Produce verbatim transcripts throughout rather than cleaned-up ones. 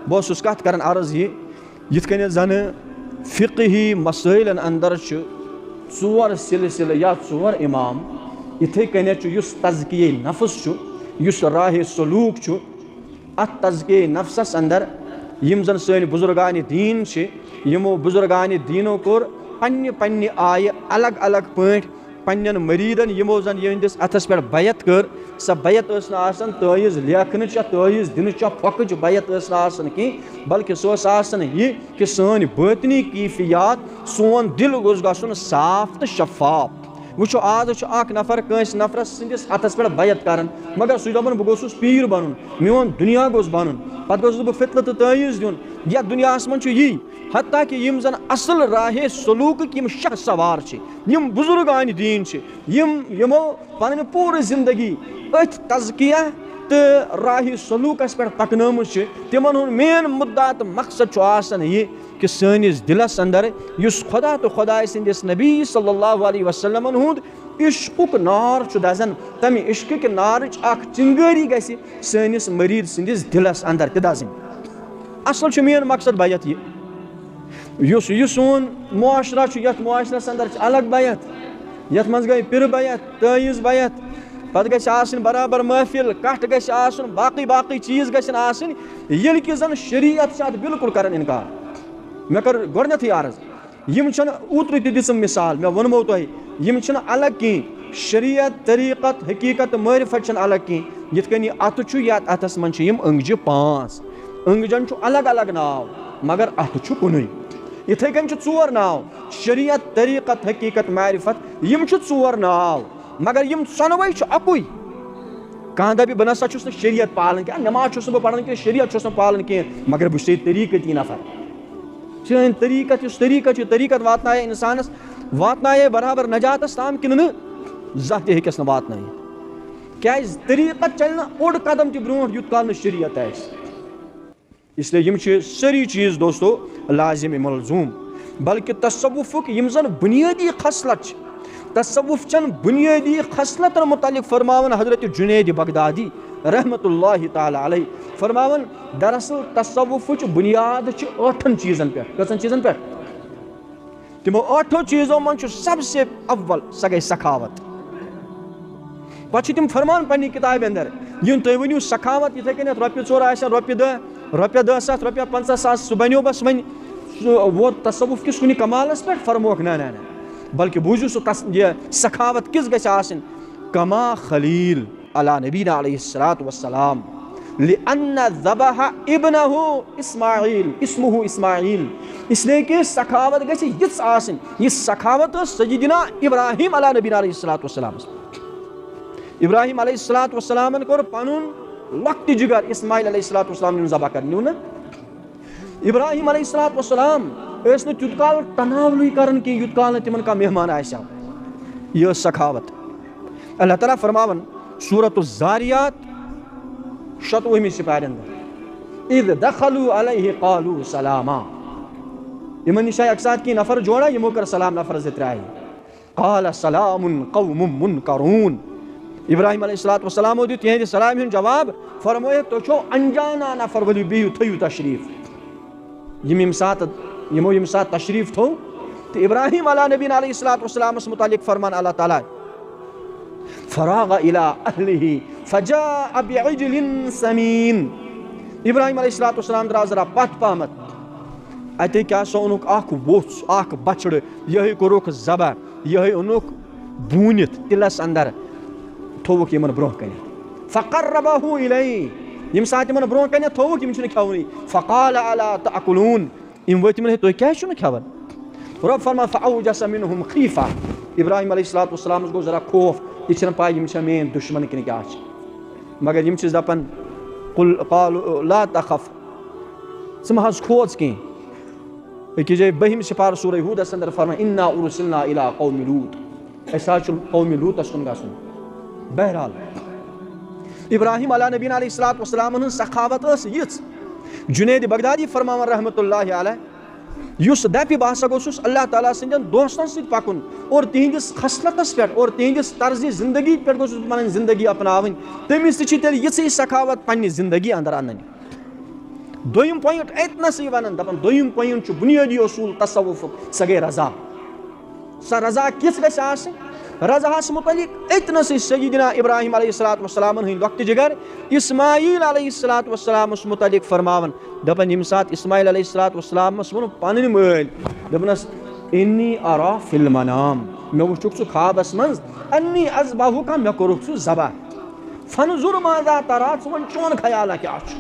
بہٕ اوسُس کَتھ کَران عرض یہِ، یِتھ کٔنٮ۪تھ زَنہٕ فقہی مسٲیلَن اندر چھُ ژور سلسلہٕ یا ژور امام، یِتھَے کٔنٮ۪تھ چھُ یُس تزکیہ نفس چھُ، یُس راہ سلوک چھُ، اَتھ تزکیہ نفسَس اندر یِم زَن سٲنۍ بزرگان دین چھِ، یِمو بزرگان دینو کوٚر پننہِ پننہِ آیہِ الگ الگ پٲٹھۍ پننٮ۪ن مریدن، یِمو زن یِہنٛدِس اتھس پٮ۪ٹھ بیعت کٔر، سۄ بیعت ٲس نہٕ آسان تٲویٖز لیکھنٕچ یا تٲویٖز دِنٕچ یا پھۄکٕچ بیعت ٲس نہٕ آسان کینٛہہ، بلکہِ سۄ ٲس آسان یہِ کہِ سٲنۍ باطنی کیفیات، سون دِل گوٚژھ گژھُن صاف تہٕ شفاف۔ وٕچھو، آز چھُ اکھ نفر کٲنٛسہِ نفرس سٕنٛدِس اتھس پٮ۪ٹھ بیعت کران، مگر سُہ چھُ دپان، "بہٕ گوٚژھُس پیٖر بنُن، میون دُنیا گوٚژھ بنُن، پتہٕ گوٚژھُس بہٕ فتنہٕ تہٕ تٲویٖز دیُن۔" یتھ دُنیاہس منٛز چھُ یی، حتیٰ کہِ یِم زن اصل راہ سلوکٕکۍ یِم شاہ سوار چھِ، یِم بزرگان دین چھِ، یِم، یِمو پنٕنۍ پوٗرٕ زندگی أتھۍ تزکیہ تہٕ راہ سلوکس پٮ۪ٹھ پکنٲومٕژ چھِ، تِمن ہُنٛد مین مُدعا تہٕ مقصد چھُ آسان یہِ کہِ سٲنِس دِلس اندر یُس خدا تہٕ خدایہِ سٕنٛدِس نبی صلی اللہ علیہ وسلمن ہُنٛد عشقُک نار چھُ دزان، تمہِ عشقٕکہِ نارٕچ اکھ چنگٲری گژھِ سٲنِس مریٖد سٕنٛدِس دِلس اندر تہِ دزٕنۍ۔ اصل چھُ مین مقصد بیعت یہِ۔ یُس یہِ سون معاشرہ چھُ، یتھ معاشرس اندر چھِ الگ بیعت، یتھ منٛز گٔے پِرٕ بیعت، تٲویٖز بیعت، پتہٕ گژھِ آسٕنۍ برابر محفل، کٹھ گژھِ آسُن، باقٕے باقٕے چیٖز گژھن آسٕنۍ، ییٚلہِ کہِ زن شریعت چھِ اتھ بالکل کران انکار۔ مےٚ کٔر گۄڈنیتھٕے عرض، یِم چھِنہٕ، اوترٕ تہِ دِژٕم مثال، مےٚ ووٚنمو تۄہہِ، یِم چھِنہٕ الگ کینٛہہ۔ شریعت، طریقت، حقیقت تہٕ معرفت چھِنہٕ الگ کینٛہہ۔ یِتھ کٔنۍ یہِ اتھٕ چھُ، یتھ اتھس منٛز چھِ یِم أنٛگجہِ پانٛژھ۔ أنٛگجن چھُ الگ الگ ناو، مگر اتھٕ چھُ کُنُے۔ یِتھے کٔنۍ چھُ ژور ناو، شریعت، طریقت، حقیقت، معرفت۔ یِم چھِ ژور ناو، مگر یِم ژۄنوَے چھِ اَکُے۔ کانٛہہ دَپہِ، "بہٕ نسا چھُس نہٕ شریعت پالان کینٛہہ، نماز چھُس نہٕ بہٕ پران کینٛہہ، شریعت چھُس نہٕ پالان کینٛہہ، مگر بہٕ چھُسے طریقتی نفر۔" چٲنۍ طریقت، یُس طریقت چھُ، طریقت واتنایے انسانس، واتنایے برابر نجاتس تام کِنہٕ نہٕ؟ زانٛہہ تہِ ہیٚکٮ۪س نہٕ واتنٲیِتھ۔ کیازِ؟ طریقت چلہِ نہٕ اوٚڑ قدم تہِ برونٛٹھ، یوٗت کال نہٕ شریعت آسہِ۔ اس لیے یِم چھِ سٲری چیٖز، دوستو، لازم ملزوم۔ بلکہ تصوفُک یِم زن بنیٲدی خصلت چھِ، تصوف چٮ۪ن بنیٲدی خصلتن متعلق فرماوان حضرت جنید بغدادی رحمت اللہ تعالیٰ علیہ، فرماوان، دراصل تصوفٕچ بنیاد چھِ ٲٹھن چیٖزن پٮ۪ٹھ۔ کٔژن چیٖزن پٮ۪ٹھ؟ تِمو ٲٹھو چیٖزو منٛز چھُ سب سے اول، سۄ گٔے سخاوت۔ پتہٕ چھِ تِم فرمان پننہِ کتابہِ اندر، یِم تُہۍ ؤنِو سخاوت، یِتھے کٔنٮ۪تھ رۄپیہِ ژور آسن، رۄپیہِ دہ، رۄپیہِ دہ ساس، رۄپیہِ پنٛژاہ ساس، سُہ بنیو بس وۄنۍ، سُہ ووت تصوف کِس کُنہِ کمالس پٮ۪ٹھ؟ فرموکھ، نہ، نہ، نہ۔ بلکہ بوٗزِو سُہ تس-، یہِ سخاوت کِژھ گژھِ آسٕنۍ، کما خلیل علی نبینا علیہ الصلوۃ والسلام، لأن ذبح ابنہ اسماعیل، اسمہ اسماعیل، اس لیے کہ سخاوت گژھِ یِژھ آسٕنۍ، یہِ سخاوت ٲس سیدنا ابراہیم علی نبینا علیہ الصلوۃ والسلامس۔ ابراہیم علیہ الصلوۃ والسلامن کوٚر پنُن لۄکٹہِ جگر اسماعیل علیہ الصلوۃ والسلام نیُن ذبح کرنہِ، نیوٗ نہ؟ ابراہیم علیہ الصلوۃ والسلام ٲسۍ نہٕ تیوٗت کال تناولٕے کران کینٛہہ، یوٗت کال نہٕ تِمن کانٛہہ مہمان آسہِ ہا۔ یہِ ٲس سخاوت۔ اللہ تعالیٰ فرماوان سورۃ الذاریات شتوُہمہِ سپارِ اندر، "اذ دخلوا علیہ قالوا سلاما"۔ یِمن نِش آیہِ اکہِ ساتہٕ کینٛہہ نفر جوڑا، یِمو کٔر سلام نفر زٕ ترٛےٚ آیہِ۔ "قال سلام قوم منکرون"۔ ابراہیم علیہ الصلوۃ والسلامو دیُت تِہنٛدِ سلامہِ ہُنٛد جواب، فرمٲیِکھ، "تُہۍ چھِو انجانا نفر، ؤلِو بِہِو، تھٲیِو تشریٖف۔" یِم ییٚمہِ ساتہٕ، یِمو ییٚمہِ ساتہٕ تشریٖف تھوٚو، تہٕ ابراہیم علیٰ نبینا علیہ الصلوۃ والسلامس متعلق فرمان اللہ تعالیٰ، "فراغ الی اہلہ فجاء بعجل سمین"۔ ابراہیم علیہ الصلوۃ والسلام درٛاو ذرا پتھ پہمتھ، اتے کیٛاہ سا اوٚنُکھ اکھ ووژھ، اکھ بچھڑٕ، یِہوٚے کوٚرُکھ ذبح، یِہوٚے اوٚنُکھ بوٗنِتھ تِلس اندر، تھوٚوُکھ یِمن برونٛہہ کنہِ۔ فقربہ الیہ، ییٚمہِ ساتہٕ یِمن برونٛہہ کنہِ تھوٚوُکھ، یِم چھِنہٕ کھٮ۪وٲنی۔ فقال الا تاکلون، یِم ؤتھۍ یِمن، "ہے، تُہۍ کیٛازِ چھِو نہٕ کھٮ۪وان؟" رۄب فرمان، فاوجس منہم خیفہ، ابراہیم علیہ الصلوۃ والسلامس گوٚو ذرا خوف، یہِ چھِنہٕ پاے یِم چھا میٲنۍ دُشمن کِنہٕ کیٛاہ چھِ، مگر یِم چھِس دپان، "قل، قالوا لا تخف"، ژٕ مہ حظ کھوژ کینٛہہ۔ أکِس جایہِ بٔہِم سپارٕ سورہ ہودس اندر فرمان، "انا ارسلنا الی قوم لوط"، اسہِ حظ چھُ قومِ لوطس کُن گژھُن۔ بہرحال، ابراہیم علیٰ نبینا علیہ الصلوۃ والسلامن ہٕنٛز سخاوت ٲس یِژھ۔ جنید بغدادی فرماوان رحمت اللہ علیہ، یُس دپہِ، "بہٕ ہسا گوٚژھُس اللہ تعالیٰ سٕنٛدٮ۪ن دوستن سۭتۍ پکُن اور تِہنٛدِس خصلتس پٮ۪ٹھ اور تِہنٛدِس طرزِ زندگی پٮ۪ٹھ گوٚژھُس بہٕ پنٕنۍ زندگی اپناوٕنۍ"، تٔمِس تہِ چھِ تیٚلہِ یِژھٕے سخاوت پننہِ زندگی اندر انٕنۍ۔ دوٚیِم point أتنَسٕے وَنان، دَپان، دوٚیِم point چھُ بُنیٲدی اصوٗل تصوفُک، سۄ گٔے رضا۔ سۄ رضا کِژھ گژھِ آسٕنۍ؟ رضاہَس مُتعلِق أتنَسٕے سیدنا ابراہیم علیہ الصلوۃ والسلامَن ہٕنٛدۍ لۄکٹہِ جِگر اسماعیل علیہ الصلوۃ والسلامَس مُتعلِق فرماوان، دَپان، ییٚمہِ ساتہٕ اسماعیل علیہ الصلوۃ والسلامَس ووٚن پَنٕنۍ مٲلۍ، دوٚپنَس، انی ارا فی المنام، مےٚ وُچھُکھ ژٕ خوابَس منٛز، انی اذبحک، مےٚ کوٚرُکھ ژٕ ذبح، فانظر ماذا ترا، ژٕ وَن چون خیالہ کیٛاہ چھُ۔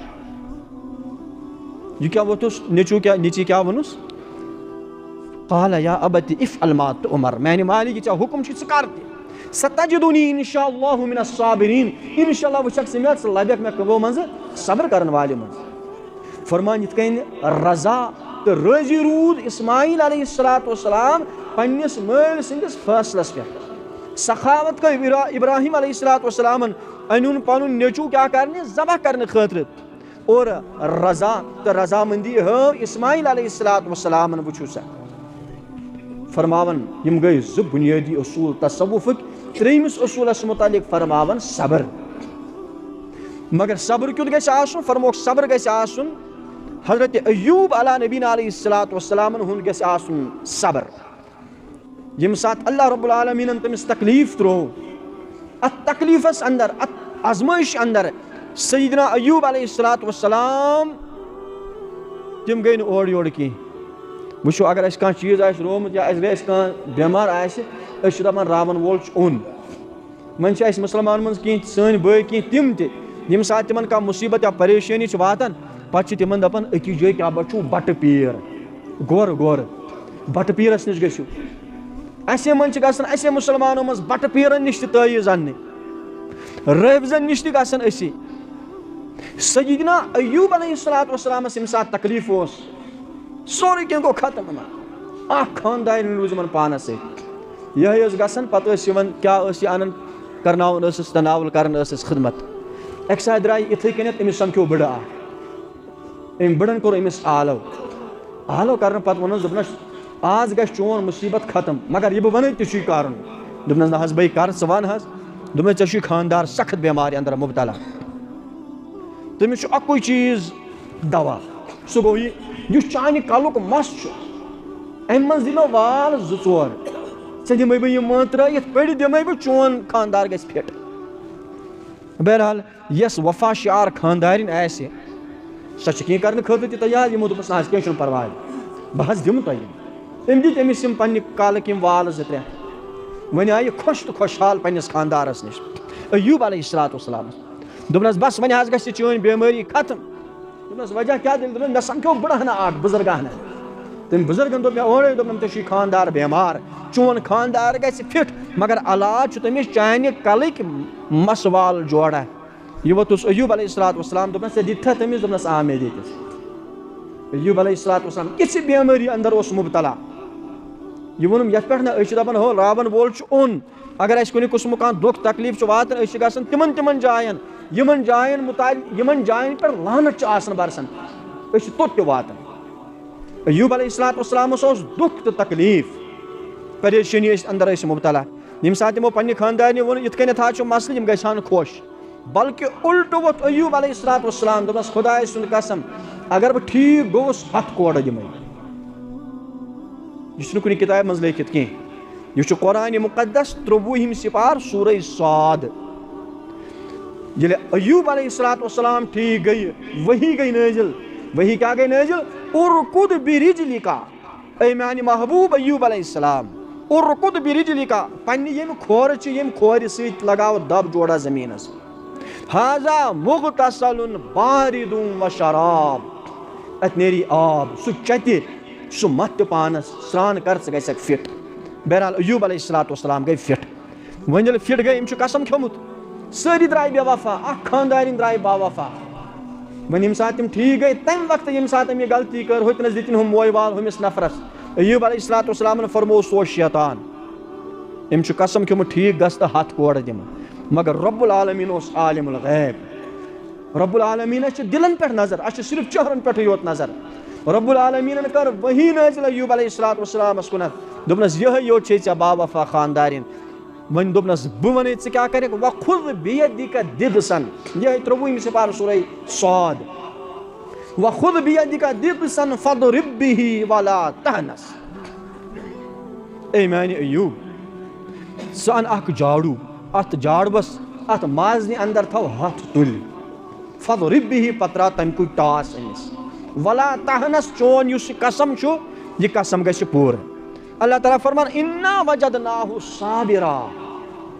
یہِ کیٛاہ ووٚتھُس نیٚچوٗ کیٛاہ، نیٚچی کیٛاہ ووٚنُس؟ قال یا ابت افعل ما تؤمر، میانہِ مالِک، یہِ ژےٚ حُکُم چھُ، ژٕ کر تہِ۔ ستجدنی ان شاء اللہ من الصابرین، انشاءاللہ وٕچھکھ ژٕ مےٚ، ژٕ لبکھ مےٚ کمو منٛزٕ، صبر کرن والٮ۪و منٛز۔ فرمان یِتھ کٔنۍ رضا تہٕ رٲضی روٗد اسماعیل علیہ الصلوۃ والسلام پننِس مٲلۍ سٕنٛدِس فٲصلس پٮ۪ٹھ۔ سخاوت گٔے ابرا-، ابراہیم علیہ الصلوۃ والسلامن، أنِن پنُن نیٚچوٗ کیٛاہ کرنہِ؟ ذبح کرنہٕ خٲطرٕ۔ اور رضا تہٕ رضامندی ہٲو اسماعیل علیہ الصلوۃ والسلامن۔ وٕچھِو سا، فرماوان، یِم گٔے زٕ بُنیٲدی اصوٗل تصوفٕکۍ۔ ترٛیٚیِمِس اصوٗلس مُتعلِق فرماوان صبر۔ مگر صبر کیُتھ گژھِ آسُن؟ فرموکھ، صبر گژھِ آسُن حضرت ایوب علیٰ نبینا علیہ الصلوۃ والسلامن ہُنٛد گژھِ آسُن صبر۔ ییٚمہِ ساتہٕ اللہ رب العالمیٖنن تٔمِس تکلیٖف ترٛوو، اتھ تکلیٖفس اندر، اتھ آزمٲیش اندر، سیدنا ایوب علیہ الصلوۃ والسلام، تِم گٔے نہٕ اورٕ یورٕ کینٛہہ۔ وٕچھو، اگر اَسہِ کانٛہہ چیٖز آسہِ روومُت یا اَسہِ گژھِ کانٛہہ بٮ۪مار آسہِ، أسۍ چھِ دَپان، راوَن وول چھُ اوٚن۔ وۄنۍ چھِ اَسہِ مُسلمانَن منٛز کینٛہہ سٲنۍ بٲے کینٛہہ تِم تہِ، ییٚمہِ ساتہٕ تِمَن کانٛہہ مُصیٖبت یا پریشٲنی چھِ واتان، پَتہٕ چھِ تِمَن دَپان، أکِس جایہِ کیٛاہ بَچو بَٹہٕ پیٖر، گورٕ گورٕ، بَٹہٕ پیٖرَس نِش گٔژھِو۔ اَسے منٛز چھِ گژھان، اَسے مُسلمانو منٛز بَٹہٕ پیٖرَن نِش تہِ تعویٖذ اَننہِ، رٲوزَن نِش تہِ گژھان أسی۔ سیدنا ایوب علیہ الصلوۃ والسلامَس ییٚمہِ ساتہٕ تکلیٖف اوس، سورُے کینٛہہ گوٚو ختم یِمَن۔ اَکھ خانٛدارِنۍ روٗز یِمَن پانَس سۭتۍ۔ یِہوٚے ٲس گژھان، پَتہٕ ٲس یِوان، کیٛاہ ٲس یہِ اَنان، کَرناوان ٲسٕس، تناوُل کَران ٲسٕس خدمت۔ اَکہِ ساتہٕ درٛاے یِتھَے کٔنٮ۪تھ، أمِس سَمکھیو بٕڈٕ اَکھ۔ أمۍ بٕڈَن کوٚر أمِس آلو۔ آلو کَرنہٕ پَتہٕ ووٚنُس، دوٚپنَس، آز گژھِ چون مُصیٖبت ختم، مگر یہِ بہٕ وَنَے تہِ چھُے کَرُن۔ دوٚپنَس، نہ حظ، بٔے کَرٕ، ژٕ وَن حظ۔ دوٚپنَس، ژےٚ چھُے خانٛدار سخت بٮ۪مارِ اندر مُبتلا۔ تٔمِس چھُ اَکُے چیٖز دوا، سُہ گوٚو یہِ، یُس چانہِ کَلُک مَس چھُ، اَمہِ منٛز دِ مےٚ وال زٕ ژور، ژےٚ دِمَے بہٕ یِم مَنترٲیِتھ، پٔرِتھ دِمَے بہٕ، چون خانٛدار گژھِ فِٹ۔ بہرحال، یۄس وفا شعار خانٛدارِنۍ آسہِ، سۄ چھِ کینٛہہ کرنہٕ خٲطرٕ تہِ تیار۔ یِمو دوٚپُس، نہ حظ، کینٛہہ چھُنہٕ پرواے، بہٕ حظ دِمہٕ تۄہہِ یِم۔ أمۍ دِتۍ أمِس یِم پننہِ کالٕکۍ یِم وال زٕ ترٛےٚ۔ وۄنۍ آیہِ خۄش تہٕ خۄشحال پننِس خانٛدارس نِش، ایوب علیہ الصلوۃ والسلامس۔ دوٚپنس، بس، وۄنۍ حظ گژھِ چٲنۍ بٮ۪مٲری ختم۔ دوٚپنس، وجہ کیٛاہ دٔلیٖل؟ دوٚپنس، مےٚ سمکھیو بٕڑٕ ہنا اکھ، بُزرگا ہنا۔ تٔمۍ بُزرگن دوٚپ مےٚ اورے، دوٚپُن، ژےٚ چھُے خانٛدار بٮ۪مار، چون خانٛدار گژھِ فِٹ، مگر علاج چھُ تٔمِس چانہِ کلٕکۍ مس وال جوڑا۔ یہِ ووٚتھُس ایوب علیہ الصلوۃ والسلام، دوٚپنس، ژےٚ دِتتھا تٔمِس؟ دوٚپنس، آ، مےٚ دِتِس۔ ایوب علیہ الصلوۃ والسلام کِژھِ بٮ۪مٲری اندر اوس مُبتلا۔ یہِ ووٚنُم یتھ پٮ۪ٹھ نہ أسۍ چھِ دپان، ہو، راون وول چھُ اوٚن۔ اگر اَسہِ کُنہِ قٕسمُک کانٛہہ دُکھ تکلیٖف چھُ واتان، أسۍ چھِ گژھان تِمن تِمن جاین، یِمن جاین مُتعلق، یِمن جاین پٮ۪ٹھ لعنت چھِ آسان برسان۔ أسۍ چھِ توٚت تہِ واتان۔ ایوب علیہ الصلوۃ والسلامس اوس دُکھ تہٕ تکلیٖف، پریشٲنی ٲسۍ اندر ٲسۍ مُبتلا۔ ییٚمہِ ساتہٕ تِمو پننہِ خانٛدارنہِ ووٚن، یِتھ کٔنٮ۪تھ حظ چھُ مسلہٕ، یِم گژھِ ہن خۄش۔ بلکہِ الٹہٕ ووٚتھ ایوب علیہ الصلوۃ والسلام، دوٚپنس، خدایہِ سُنٛد قسم، اگر بہٕ ٹھیٖک گوٚوُس، ہتھ کورٕ دِمے۔ یہِ چھُنہٕ کُنہِ کِتابہِ منٛز لیکھِتھ کینٛہہ۔ یہِ چھُ قرآنِ مُقدس، ترٛۆوُہِم سِپار، سورہ صاد۔ ییٚلہِ ایوب علیہ الصلوۃ والسلام ٹھیٖک گٔیہِ، وحی گٔے نٲزِل۔ وحی کیٛاہ گٔے نٲزِل؟ ارکد برجلک، اے میانہِ محبوب ایوب علیہ السلام، ارکد برجلک، پننہِ ییٚمہِ کھورٕ چھِ، ییٚمہِ کھورِ سۭتۍ لگاو دب جوڑا زٔمیٖنس۔ ھذا مغتسل بارد و شراب، اتہِ نیری آب، سُہ چتہِ، سُہ متھ تہِ پانس، سرٛان کر، ژٕ گژھکھ فِٹ۔ بہرحال، ایوب علیہ الصلوۃ والسلام گٔے فِٹ۔ وۄنۍ ییٚلہِ فِٹ گٔے، أمۍ چھُ قسم کھیوٚمُت، سٲری درٛاے بے وفا، اکھ خانٛدارِنۍ درٛاے با وفا۔ وۄنۍ ییٚمہِ ساتہٕ تِم ٹھیٖک گٔے، تَمہِ وقتہٕ ییٚمہِ ساتہٕ أمۍ یہِ غلطی کٔر، ہُتہِ نَس دِتِن ہُم موے وال ہُمِس نفرَس۔ ایوب علیہ الصلوۃ والسلامَن فرموو، سُہ اوس شیطان۔ أمۍ چھُ قسم کھیوٚمُت، ٹھیٖک گژھ تہٕ ہَتھ کورٕ دِمہٕ، مگر رب العالمین اوس عالم الغیب۔ رب العالمینَس چھِ دِلَن پٮ۪ٹھ نظر، اَسہِ چھِ صرف چہرَن پٮ۪ٹھٕے یوت نظر۔ رب العالمینَن کٔر وحی نٲزِل ایوب علیہ الصلوۃ والسلامَس کُنَتھ، دوٚپنَس، یِہوٚے یوت چھے ژےٚ با وفا خانٛدارِنۍ۔ وۄنۍ دوٚپنَس، بہٕ وَنے ژٕ کیٛاہ کَرَکھ، وَخُذْ بِیَدِکَ ضِغْثًا، یِہوٚے ترٛۆوُہِم سِپارٕ سورہ صاد۔ وَخُذْ بِيَدِكَ ضِغْثًا فَاضْرِب بِهِ وَلَا تَحْنَثْ۔ اے میانہِ ایوب، ژٕ اَن اکھ جاڑوٗ، اَتھ جاڑوَس، اَتھ مازنہِ اندر تھاو ہَتھ تُلۍ۔ فَاضْرِب بِهِ، پتہٕ ترٛاو تَمہِ کُے ٹاس أمِس۔ وَلَا تَحْنَثْ، چون یُس یہِ قسم چھُ، یہِ قسم گژھِ پوٗرٕ۔ اللہ تعالیٰ فرمان، اِنَّا وَجَدْنَاهُ صَابِرًا۔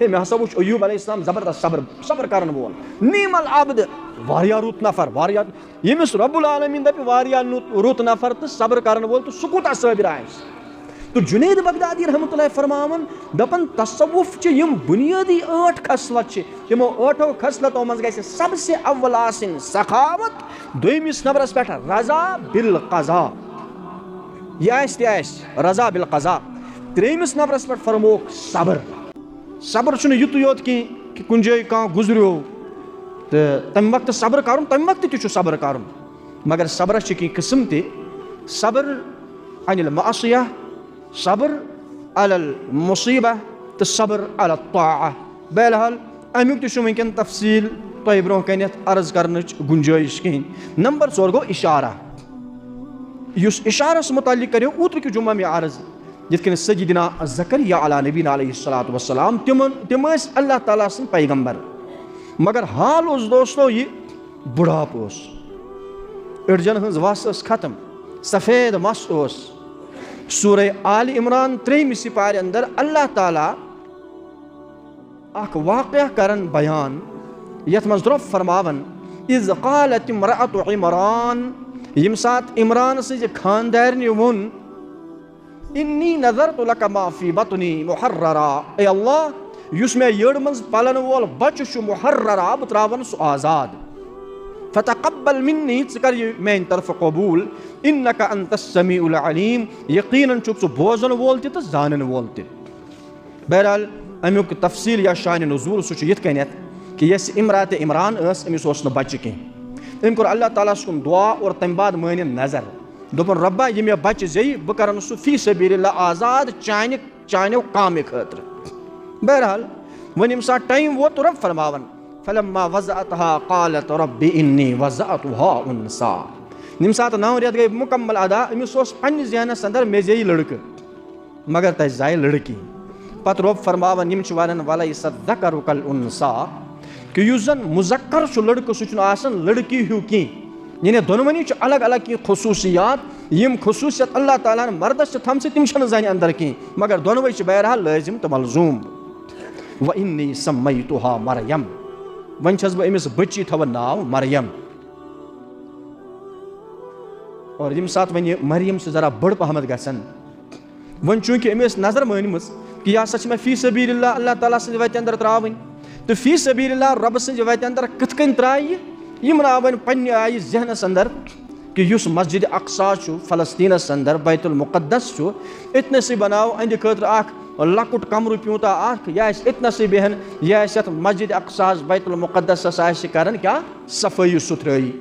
ہے، مےٚ ہسا وُچھ ایوب علیہ السلام زبردست صبر، صبر کرن وول۔ نِعْمَ الْعَبْدُ، واریاہ رُت نفر، واریاہ، ییٚمِس رب العالمین دپہِ واریاہ نُت-، رُت نفر تہٕ صبر کرن وول، تہٕ سُہ کوٗتاہ صٲبر آسہِ۔ تہٕ جنید بغدادی رحمتہ اللہ فرماوان، دپان، تصوف چھِ یِم بنیٲدی ٲٹھ خصلت چھِ، تِمو ٲٹھو خصلتو منٛز گژھِ سب سے اول آسٕنۍ سخاوت، دوٚیمِس نمبرس پٮ۪ٹھ رضا بالقضا، یہِ آسہِ تہِ آسہِ رضا بالقضا، ترٛیٚیمِس نمبرس پٮ۪ٹھ فرموکھ صبر۔ صبر چھُنہٕ یُتُے یوت کینٛہہ کہِ کُنہِ جایہِ کانٛہہ گُزریو تہٕ تَمہِ وقتہٕ صبر کَرُن، تَمہِ وقتہٕ تہِ چھُ صبر کَرُن، مگر صبرَس چھِ کینٛہہ قٕسٕم تہِ، صبر عن المعصیہ، صبر علی المصیبہ تہٕ صبر علی الطاعہ۔ بہرحال، اَمیُک تہِ چھُ وٕنکیٚن تفصیٖل تۄہہِ برونٛہہ کَنٮ۪تھ عرض کَرنٕچ گُنجٲیِش کِہیٖنۍ۔ نمبر ژور گوٚو اِشارہ۔ یُس اِشارَس مُتعلِق کَریو اوترٕ کہِ جمعہ مےٚ عرض، یِتھ کٔنۍ سیدنا زکریا علیٰ نبینا علیہ الصلوۃ والسلام، تِمن، تِم ٲسۍ اللہ تعالیٰ سٕنٛدۍ پیغمبر، مگر حال اوس دوستو یہِ، بُڑھاپہٕ اوس، أڈجن ہٕنٛز وَس ٲس ختم، سفید مَس اوس۔ سورہ آل عمران ترٛیٚیمہِ سپارِ اندر اللہ تعالیٰ اکھ واقعہ کران بیان، یتھ منٛز رۄب فرماوان، اذ قالت امرأة عمران، ییٚمہِ ساتہٕ عمران سٕنٛزِ خاندارنہِ ووٚن، انی نذرت لک ما فی بطنی محررا، اے اللہ، یُس مےٚ یٔڑ منٛز پلن وول بچہٕ چھُ محررا، بہٕ تراون سُہ آزاد۔ فتقبل منی، ژٕ کر یہِ میانہِ طرفہٕ قبول، انک انت السمیع العلیم، یقیناً چھُکھ ژٕ بوزن وول تہِ تہٕ زانن وول تہِ۔ بہرحال، امیُک تفصیل یا شان نزول سُہ چھُ یِتھ کٔنٮ۪تھ کہِ یۄس امرات عمران ٲس، أمِس اوس نہٕ بچہِ کینٛہہ۔ أمۍ کوٚر اللہ تعالیٰ ہَس کُن دعا اور تَمہِ بعد مٲنِن نظر۔ دوٚپُن، رۄبا، یہِ مےٚ بچہِ زیٚیہِ، بہٕ کرن سُہ فی سبیل اللہ آزاد چانہِ، چانیو کامہِ خٲطرٕ۔ بہرحال، وۄنۍ ییٚمہِ ساتہٕ ٹایم ووت، رۄب فرماوان، فلما وضعتها قالت رب انی وضعتها انثی۔ ییٚمہِ ساتہٕ نو رٮ۪تھ گٔے مُکمل ادا، أمِس اوس پننہِ ذہنس اندر مےٚ زیٚیہِ لڑکہٕ۔ مگر تَس زایہِ لڑکی۔ پتہٕ رۄب فرماوان، یِم چھِ ونان، ولیس الذکر کالانثی، کہِ یُس زن مذکر چھُ لڑکہٕ، سُہ چھُنہٕ آسان لڑکی ہیوٗ کینٛہہ۔ یعنی دۄنوٕنی چھِ الگ الگ کینٛہہ خصوٗصیات، یِم خصوٗصیت اللہ تعالیٰ ہن مردس چھِ تھمژٕ، تِم چھِنہٕ زنہِ اندر کینٛہہ، مگر دۄنوَے چھِ بہرحال لٲزم تہٕ ملزوم۔ و انی سمیتها مریم، وۄنۍ چھَس بہٕ أمِس بٔچی تھاوان ناو مریم۔ اور ییٚمہِ ساتہٕ وۄنۍ یہِ مریم چھِ ذرا بٔڑ پہمتھ گژھان، وۄنۍ چوٗنٛکہِ أمۍ ٲس نظر مٲنمٕژ کہِ یہِ ہسا چھِ مےٚ فی سبیل اللہ، اللہ تعالیٰ سٕنٛدِ وتہِ اندر ترٛاوٕنۍ، تہٕ فی سبیل اللہ رۄبہٕ سٕنٛزِ وتہِ اندر کِتھ کٔنۍ ترٛایہِ یہِ؟ یِمن آو وۄنۍ پننہِ آیہِ ذہنس اندر کہِ یُس مسجد اقصی چھُ فلسطینس اندر، بیت المقدس چھُ، أتۍ نسٕے بناو أہنٛدِ خٲطرٕ اکھ لۄکُٹ کمرٕ پیوٗنٛتاہ اکھ، یہِ آسہِ أتۍ نسٕے بیہن، یہِ آسہِ یتھ مسجد اقصاہس، بیت المقدسس آسہِ کران کیٛاہ؟ صفٲیی سُتھرٲیی۔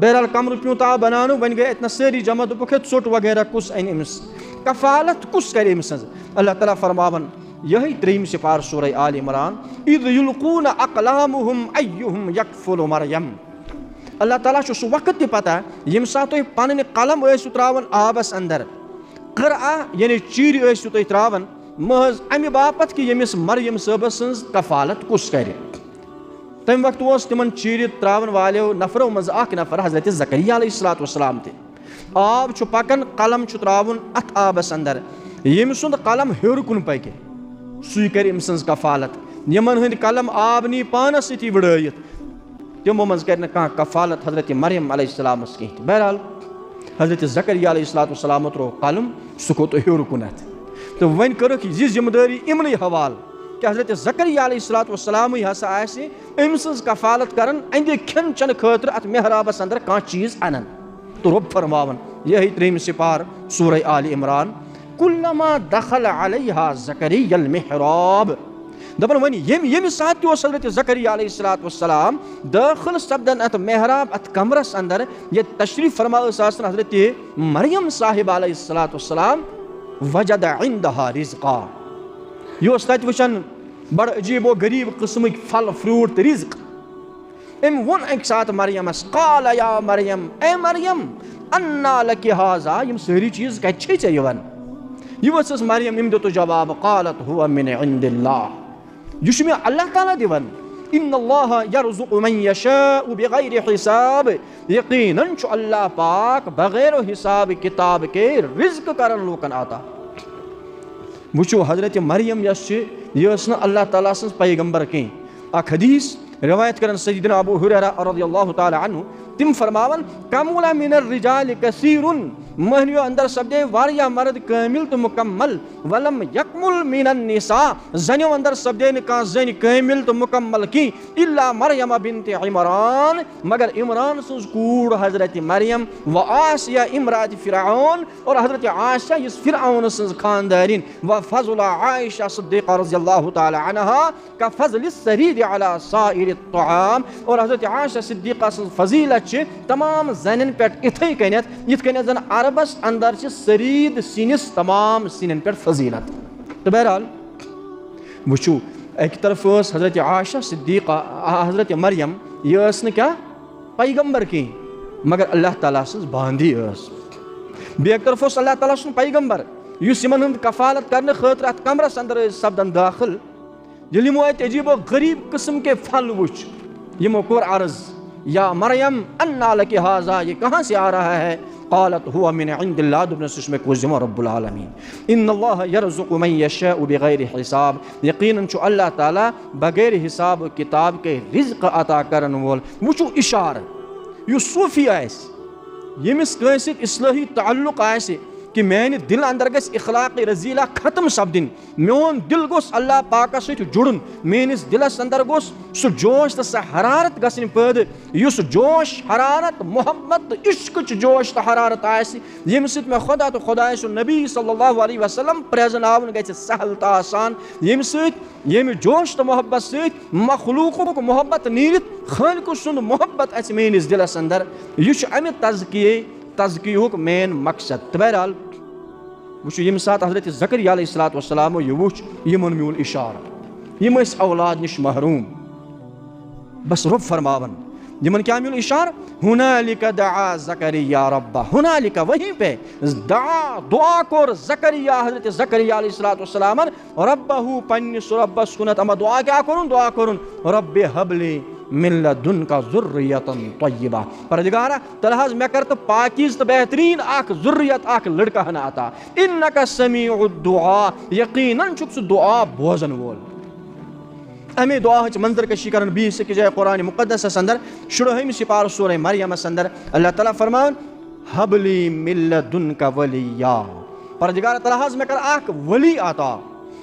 بہرحال، کمرٕ پیوٗنٛتاہ آو بناونہٕ، وۄنۍ گٔے اتہِ نس سٲری جمع، دوٚپُکھ، ہے، ژوٚٹ وغیرہ کُس انہِ أمِس؟ کفالت کُس کرِ أمۍ سٕنٛز؟ اللہ تعالیٰ فرماوان، یہے ترٛیٚیِم سپارٕ سورہ آل عمران، اذ یلقون اقلامہم ایہم یکفل مریم۔ اللہ تعالیٰ چھُ سُہ وقت تہِ پتہ، ییٚمہِ ساتہٕ تُہۍ پنٕنۍ قلم ٲسِو ترٛاوان آبس اندر، قرعہ یعنی چیٖرِ ٲسِو تُہۍ ترٛاوان، محض امہِ باپتھ کہِ ییٚمِس مریم صٲبس سٕنٛز کفالت کُس کرِ۔ تمہِ وقتہٕ اوس تِمن چیٖرِ ترٛاون والیو نفرو منٛزٕ اکھ نفر حضرت زکریا علیہ الصلوۃ والسلام تہِ۔ آب چھُ پکان، قلم چھُ ترٛاوُن اتھ آبس اندر، ییٚمہِ سُنٛد قلم ہیوٚر کُن پکہِ، سُے کرِ أمۍ سٕنٛز کفالت۔ یِمن ہٕنٛدۍ قلم آب نی پانس سۭتی وٕڑٲیِتھ، تِمو منٛز کرِ نہٕ کانٛہہ کفالت حضرت مریم علیہ السلامس کینٛہہ تہِ۔ بہرحال، حضرت زکریا علیہ الصلوۃ والسلام ترٛوو قلم، سُہ کھوٚت ہیوٚر کُنتھ۔ تہٕ وۄنۍ کٔرٕکھ یہِ ذمہٕ دٲری یِمنٕے حوالہٕ کہِ حضرت زکریا علیہ الصلوۃ والسلامٕے ہسا آسہِ أمۍ سٕنٛز کفالت کران، أہنٛدِ کھٮ۪ن چٮ۪نہٕ خٲطرٕ اتھ محرابس اندر کانٛہہ چیٖز انان۔ تہٕ رۄب فرماوان، یہے ترٛیٚیِم سپار سورہ آل عمران، کلما دخل علیہا زکریا المحراب۔ دپان، وۄنۍ ییٚمہِ، ییٚمہِ ساتہٕ تہِ اوس حضرت زکریا علیہ الصلوۃ والسلام دٲخل سپدان اتھ محراب، اتھ کمرس اندر، ییٚتہِ تشریف فرما ٲس آسان حضرت مریم صاحبہ علیہ الصلوۃ والسلام، وجد عندہا رزقا۔ یہِ اوس تتہِ وٕچھان بڑٕ عجیب و غریب قٕسمٕکۍ پھل، فروٹ تہٕ رزق۔ أمۍ ووٚن اَکہِ ساتہٕ مریمس، قال یا مریم، اے مریم، انا لکِ ہذا، یِم سٲری چیٖز کَتہِ چھے ژےٚ یِوان؟ یہِ ؤژھٕس مریم، أمۍ دیُت جواب، قالت هو من عند اللہ، یہِ چھُ مےٚ اللہ تعالیٰ دِوان۔ ان اللہ یرزق من یشاء بغیر حساب، یقیناً چھُ اللہ پاک بغیر حساب کتاب کے رزق کران لوٗکن عطا۔ وٕچھِو، حضرت مریم یۄس چھِ، یہِ ٲس نہٕ اللہ تعالیٰ سٕنٛز پیغمبر کینٛہہ۔ اکھ حدیث روایت کران سیدنا ابو ہریرہ رضی اللہ تعالیٰ عنہ، تِم فرماوان، کمل من الرجال کثیر، مہنیو اندر سپدے واریاہ مرد کامل تہٕ مکمل، ولم یکمل من النساء، زنیو اندر سپدے نہٕ کانٛہہ زٔنۍ کامل تہٕ مکمل کینٛہہ، الا مریم بنت عمران، مگر عمران سٕنٛز کوٗر حضرت مریم، و آسیہ امرات فرعون، اور حضرت عائشہ یُس فرعون سٕنٛز خاندارِنۍ، و فضل عائشہ صدیقہ رضی اللہ تعالیٰ عنہا کا فضل الثرید علی سائر الطعام، اور حضرت عائشہ صدیقہ سٕنٛز فضیلت چھِ تمام زنٮ۪ن پٮ۪ٹھ اِتھَے کٔنٮ۪تھ، یِتھ کٔنٮ۪تھ زن عربس اندر چھِ ثرید سِنِس تمام سِنٮ۪ن پٮ۪ٹھ فضیلت۔ تہٕ بہرحال وٕچھِو، اکہِ طرفہٕ ٲس حضرت عائشہ صدیقہ، حضرت مریم، یہِ ٲس نہٕ کیٛاہ پیغمبر کینٛہہ، مگر اللہ تعالیٰ سٕنٛز باندی ٲس۔ بیٚیہِ اکہِ طرفہٕ اوس اللہ تعالیٰ سُنٛد پیغمبر، یُس یِمن ہُنٛد کفالت کرنہٕ خٲطرٕ اتھ کمرس اندر ٲسۍ سپدان دٲخل۔ ییٚلہِ یِمو اتہِ عجیب و غریب قٕسم کے پھل وٕچھ، یِمو کوٚر عرض، یا مریم، انا لکِ ہذا، یہ کہاں سے آ رہا ہے؟ قالت هو من عند اللہ، دوٚپنس، یہِ چھُ مےٚ کوٚر دِوان رب العالمین۔ ان اللہ یرزق من یشاء بغیر حساب، یقیناً چھُ اللہ تعالیٰ بغیر حساب و کتاب کے رزق عطا کرن وول۔ وٕچھِو اشارٕ، یُس صوفی آسہِ، ییٚمِس کٲنٛسہِ سۭتۍ اصلٲحی تعلق آسہِ، کہِ میانہِ دِلہٕ اندر گژھِ اخلاق رذیلہ ختم سپدٕنۍ، میون دِل گوٚژھ اللہ پاکس سۭتۍ جُڑُن، میٲنِس دِلس اندر گوٚژھ سُہ جوش تہٕ سۄ حرارت گژھٕنۍ پٲدٕ، یُس جوش، حرارت، محبت تہٕ عشقٕچ جوش تہٕ حرارت آسہِ، ییٚمہِ سۭتۍ مےٚ خدا تہٕ خدایہِ سُنٛد نبی صلی اللہ علیہ وسلم پرٛزناوُن گژھِ سہل تہٕ آسان، ییٚمہِ سۭتۍ، ییٚمہِ جوش تہٕ محبت سۭتۍ مخلوقُک محبت نیٖرِتھ خالقہٕ سُنٛد محبت اژِ میٲنِس دِلس اندر۔ یہِ چھُ امہِ تزکیے، تزکیہُک مین مقصد۔ تہٕ بہرحال، وٕچھِو، ییٚمہِ ساتہٕ حضرت زکریا علیہ الصلوۃ والسلامو یہِ وٕچھ، یِمن میوٗل اشارٕ، یِم ٲسۍ اولاد نِش محروم۔ بس رۄب فرماوان، یِمن کیٛاہ میوٗل اشارٕ؟ ہنالک دعا زکریا ربہ، ہنالک، وہیں پہ، دعا، دعا کوٚر زکریا، حضرت زکریا علیہ الصلوۃ والسلامن، ربہ، پننِس رۄبس کُنتھ۔ اما دعا کیٛاہ کوٚرُن؟ دعا کوٚرُن، رب ہب لی من لدنک ذریۃ طیبہ، پروردگارا، تیٚلہِ حظ مےٚ کر تہٕ پاکیٖزٕ تہٕ بہتریٖن اکھ ذُریت، اکھ لڑکہٕ ہنا عطا۔ انک سمیع الدعا، یقیناً چھُکھ ژٕ دعا بوزن وول۔ امی دعا ہٕچ منظر کشی کرن بیٚیِس أکِس جایہِ قرآن مقدسس اندر، شُرہٲیمہِ سپارٕ سورہ مریمس اندر، اللہ تعالیٰ فرمان، ہب لی من لدنک ولیا، پروردگار تعالیٰ حظ مےٚ کر اکھ ولی عطا،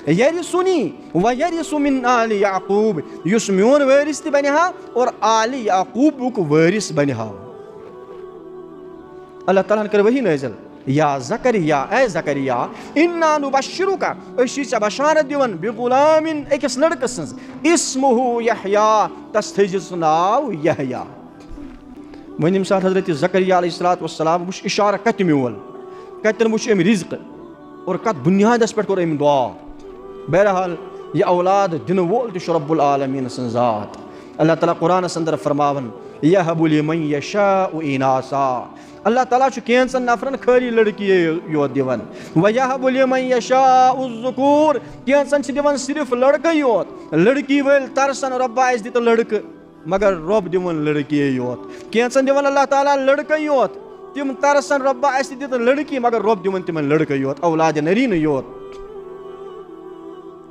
یرثنی و یرث من آل یعقوب، یُس میون وٲرث تہِ بنہِ ہا اور آل یعقوبُک وٲرث بنہِ ہا۔ اللہ تعالیٰ ہن کٔر وحی نٲزِل، یا زکریا، اے زکریا، انا نبشرک، أسۍ چھِ ژےٚ بشارت دِوان، بغلام، أکِس لڑکہٕ سٕنٛز، اسمہ یحییٰ، تس تھٲیزِ ژٕ ناو یحییٰ۔ وۄنۍ ییٚمہِ ساتہٕ حضرت زکریا علیہ الصلوۃ والسلام وٕچھ اشارٕ کتہِ میول، کتٮ۪ن وٕچھ أمۍ رزق اور کتھ بنیادس پٮ۪ٹھ کوٚر أمۍ دعا۔ بہرحال، یہِ اولاد دِنہٕ وول تہِ چھُ رب العالمین سٕنٛز ذات۔ اللہ تعالیٰ قرآنس اندر فرماوان، یہب لمن یشاء اناثا، اللہ تعالیٰ چھُ کینٛژن نفرن خٲلی لڑکی یوت دِوان، ویہب لمن یشاء الذکور، کینٛژن چھِ دِوان صرف لڑکے یوت۔ لڑکی وٲلۍ ترسن، رۄبا اَسہِ دِ تہٕ لڑکہٕ، مگر رۄب دِوان لڑکی یوت۔ کینٛژن دِوان اللہ تعالیٰ لڑکے یوت، تِم ترسن، رۄبا اَسہِ دِ تہٕ لڑکی، مگر رۄب دِوان تِمن لڑکے یوت، اولاد نرینہٕ یوت۔